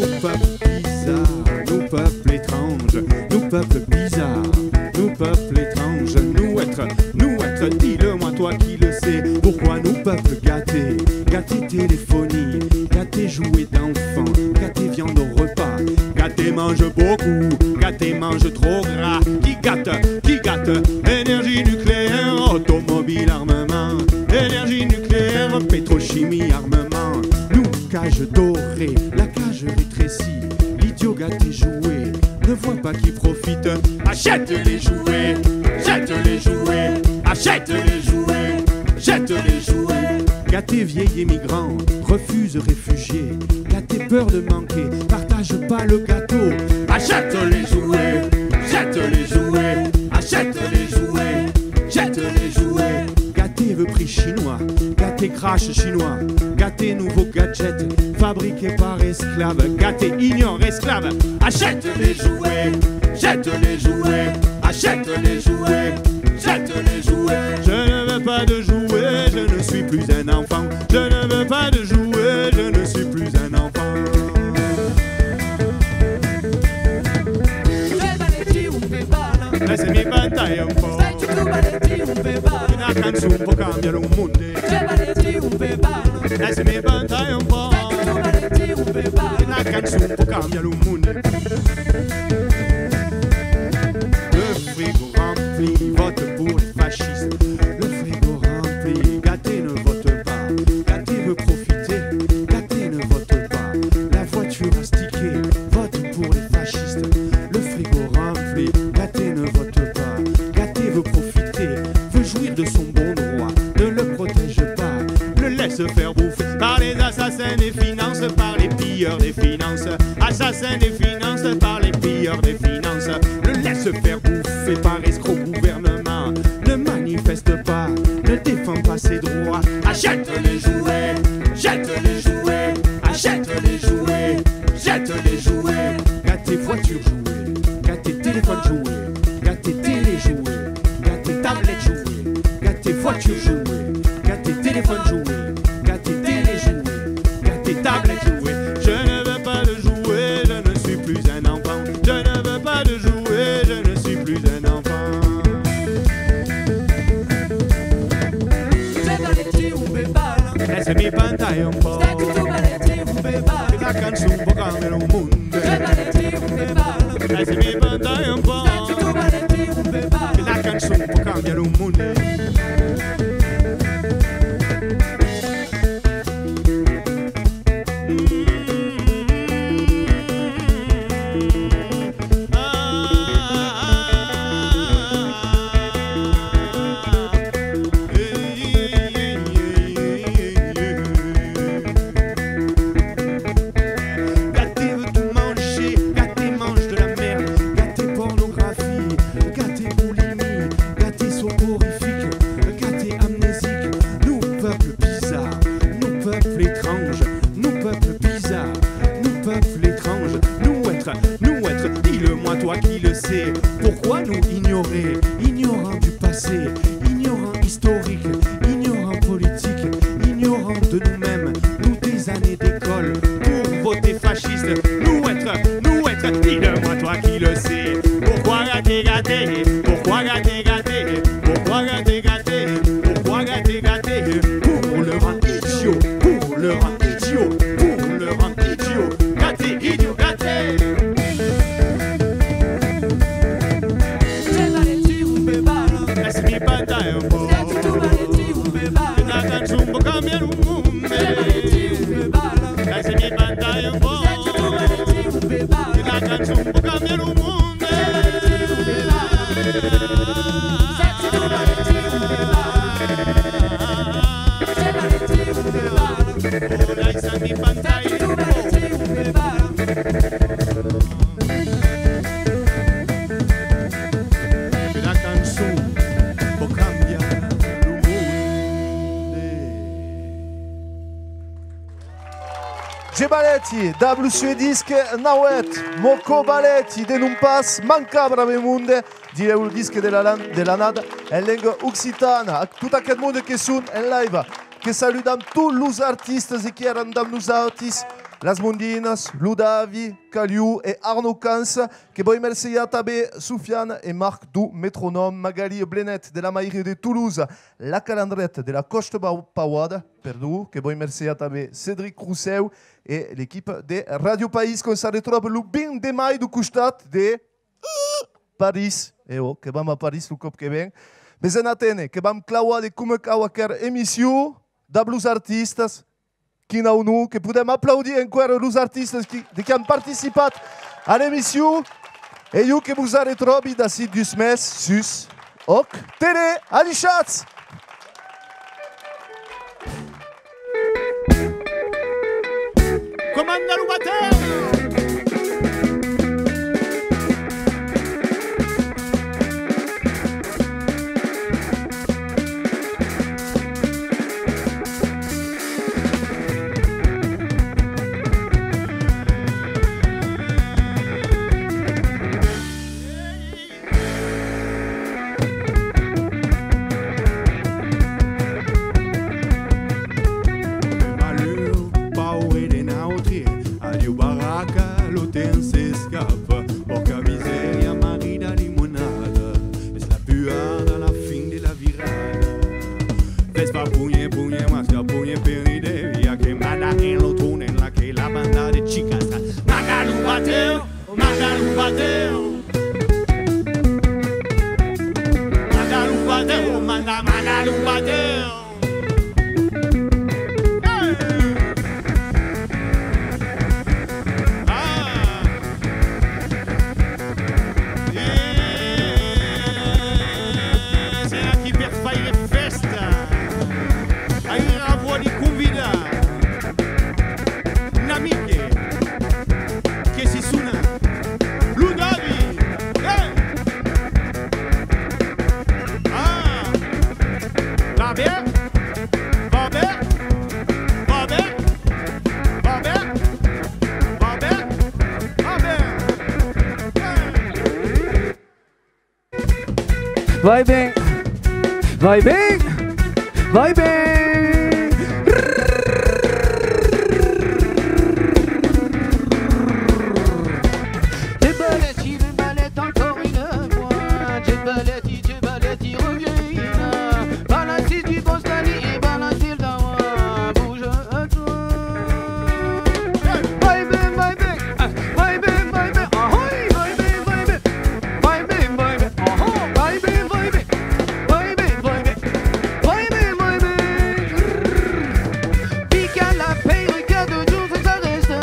Nos peuples bizarres, nos peuples étranges, nos peuples bizarres, nos peuples étranges, nous être, nous être, dis-le-moi toi qui le sais, pourquoi nos peuples gâtés, gâtés téléphonie, gâtés jouets d'enfants, gâtés viande au repas, gâtés mangent beaucoup, gâtés mangent trop gras, qui gâte, qui gâte, énergie nucléaire, automobile, armement, énergie nucléaire, pétrochimie, armement, nous, cage dorée, la cage rétrécie, l'idiot gâté jouet, ne voit pas qui profite, achète les jouets, jette les jouets, achète les jouets, jette les jouets. Gâté vieil émigrant, refuse réfugié, gâté peur de manquer, partage pas le gâteau. Achète les jouets, jette les jouets, achète les jouets, jette les jouets. Gâté veut prix chinois, gâté crash chinois, gâté nouveau gadget fabriqué par esclave, gâté ignore esclave. Achète les jouets, jette les jouets, achète les jouets, jette les jouets. Je ne veux pas de jouets, je ne suis plus un enfant. Je ne veux pas de jouets, je ne suis plus un enfant. Laisse-mi pantar un peu. Una cançon per cambiar lo monde. Laisse-mi pantar un peu. Una cançon per cambiar lo monde. Le frigo rempli, vote pour les fascistes. Le frigo rempli, gâté ne vote pas. Gâté veut profiter, gâté ne vote pas. La voiture astiquée, vote pour les fascistes. Le frigo rempli, gâté ne vote pas. Gâté veut profiter, veut jouir de son bon droit. Ne le protège pas, le laisse faire bouffer par les assassins des finances, par les pilleurs des finances. Assassins des finances, par les pilleurs des finances. Le laisse faire bouffer par escroc gouvernement. Ne manifeste pas, ne défend pas ses droits. Achète les jouets, jette les jouets, achète les jouets, jette les jouets. Gâté voiture jouet, gâté téléphone jouet, gâté télé jouet, gâté tablette jouet, gâté voiture jouet, gâté téléphone jouet, gâté télé jouet, gâté tablette jouet. Je ne veux pas de jouets, je ne suis plus un enfant. Je ne veux pas de jouets, je ne suis plus un enfant. Laisse-mi pantar un peu. Una cançon per cambiar lo monde. Laisse-mi pantar un peu. Una cançon per cambiar lo monde. Nous ignorer, ignorants du passé, ignorants historiques, ignorants politiques, ignorants de nous-mêmes, toutes les années d'école, pour voter fasciste, nous être, nous être, dis-le-moi toi qui le sais, pourquoi rater, rater, pourquoi rater, rater, pourquoi rater, rater, pourquoi rater, rater, pour le rendre idiot, pour le rendre idiot, pour le rendre idiot, rater, idiot, rater. Laisse-mi pantar un pauc. Una cançon per cambiar lo monde. Laisse-mi pantar un pauc. Una cançon per cambiar lo monde. Oh, laisse-mi pantar un pauc. Una cançon per cambiar lo monde. Gebaleti, dab lo sué disc nauèth, Moco Baleti, de non pas mancar, brave monde, dilhèu lo disc de la lan-, de l'annada en lenga occitana. Tot aqueth monde que son en live, que saludam tots los artistas e qui èran damb nosautis, las Mondinas, lo Davi, Caliu e Arnaud Cansa, que voi mercejar tanben Sofiane e Marc deu Metronòm, Magali Blenet de la Mairie de Tolosa, la Calandreta de la Còsta Pau-, Pauada, perdon, que voi mercejar tanben Cédric Roussèu e l'equipa de Ràdio País, qu'òm s'arretròba lo vint de mai deu costat de París. E ò, que vam a París lo còp que ven. Mes en aténer, que vam clavar de coma cau aquera emission, dab los artistas, quin aunor, que podem aplaudir enqüèra los artistas qui, de qui an participat a l'emission. E jo que vos arretròbi d'ací dus mes sus Òc Tele. Adishatz! Comanda lo batèu! Malur, paure de nautre, adiu barraca, lo temps s'escapa, pòrca misèria, marrida limonada, es la puada, la fin de la virada. Fes pas punhe, punhe, masca, punhe, peride, via que manda en lo tron en la que la banda de chicas. Manda lo batèu, manda lo batèu. Manda lo batèu, manda, manda lo batèu. Hey! Ah! E sèm aquí per faire fèsta. Aira vòli convidar un amic que si sona lo Davi. Eh! Ah! Va ben? Va ben? Va ben? Va ben? Va ben? Va ben? Eh! Vai ben, vai ben, vai ben. Débalèti, débalèti encore une fois. Débalèti, débalèti, reviens. Balance du Bostali et balance le Dawa. Bouge-toi. Vai ben, vai ben, vai ben, vai ben. Ahoi, vai ben, vai ben. Vai ben, vai ben, ahò, vai ben, vai ben. Vai ben, vai ben. Vai ben, vai ben. Pica la peiruca de Joe sense resta.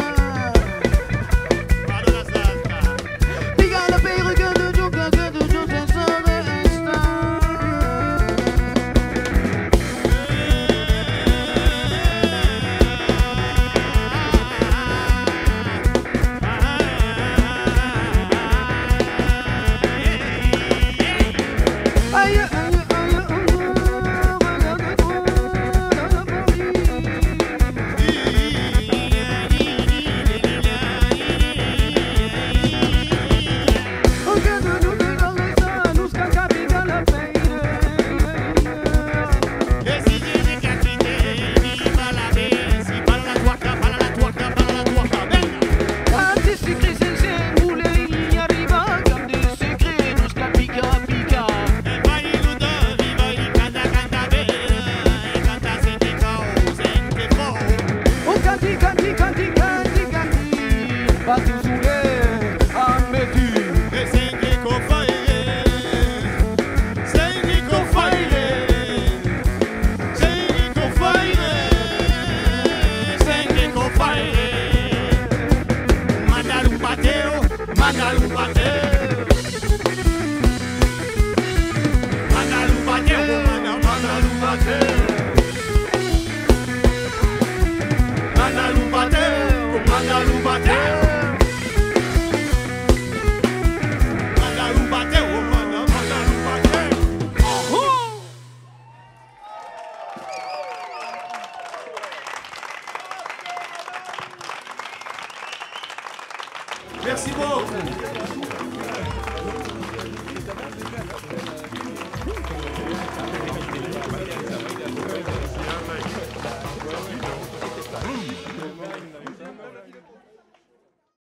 Pica la peiruca de Joe, que de Joe sense resta. Merci beaucoup.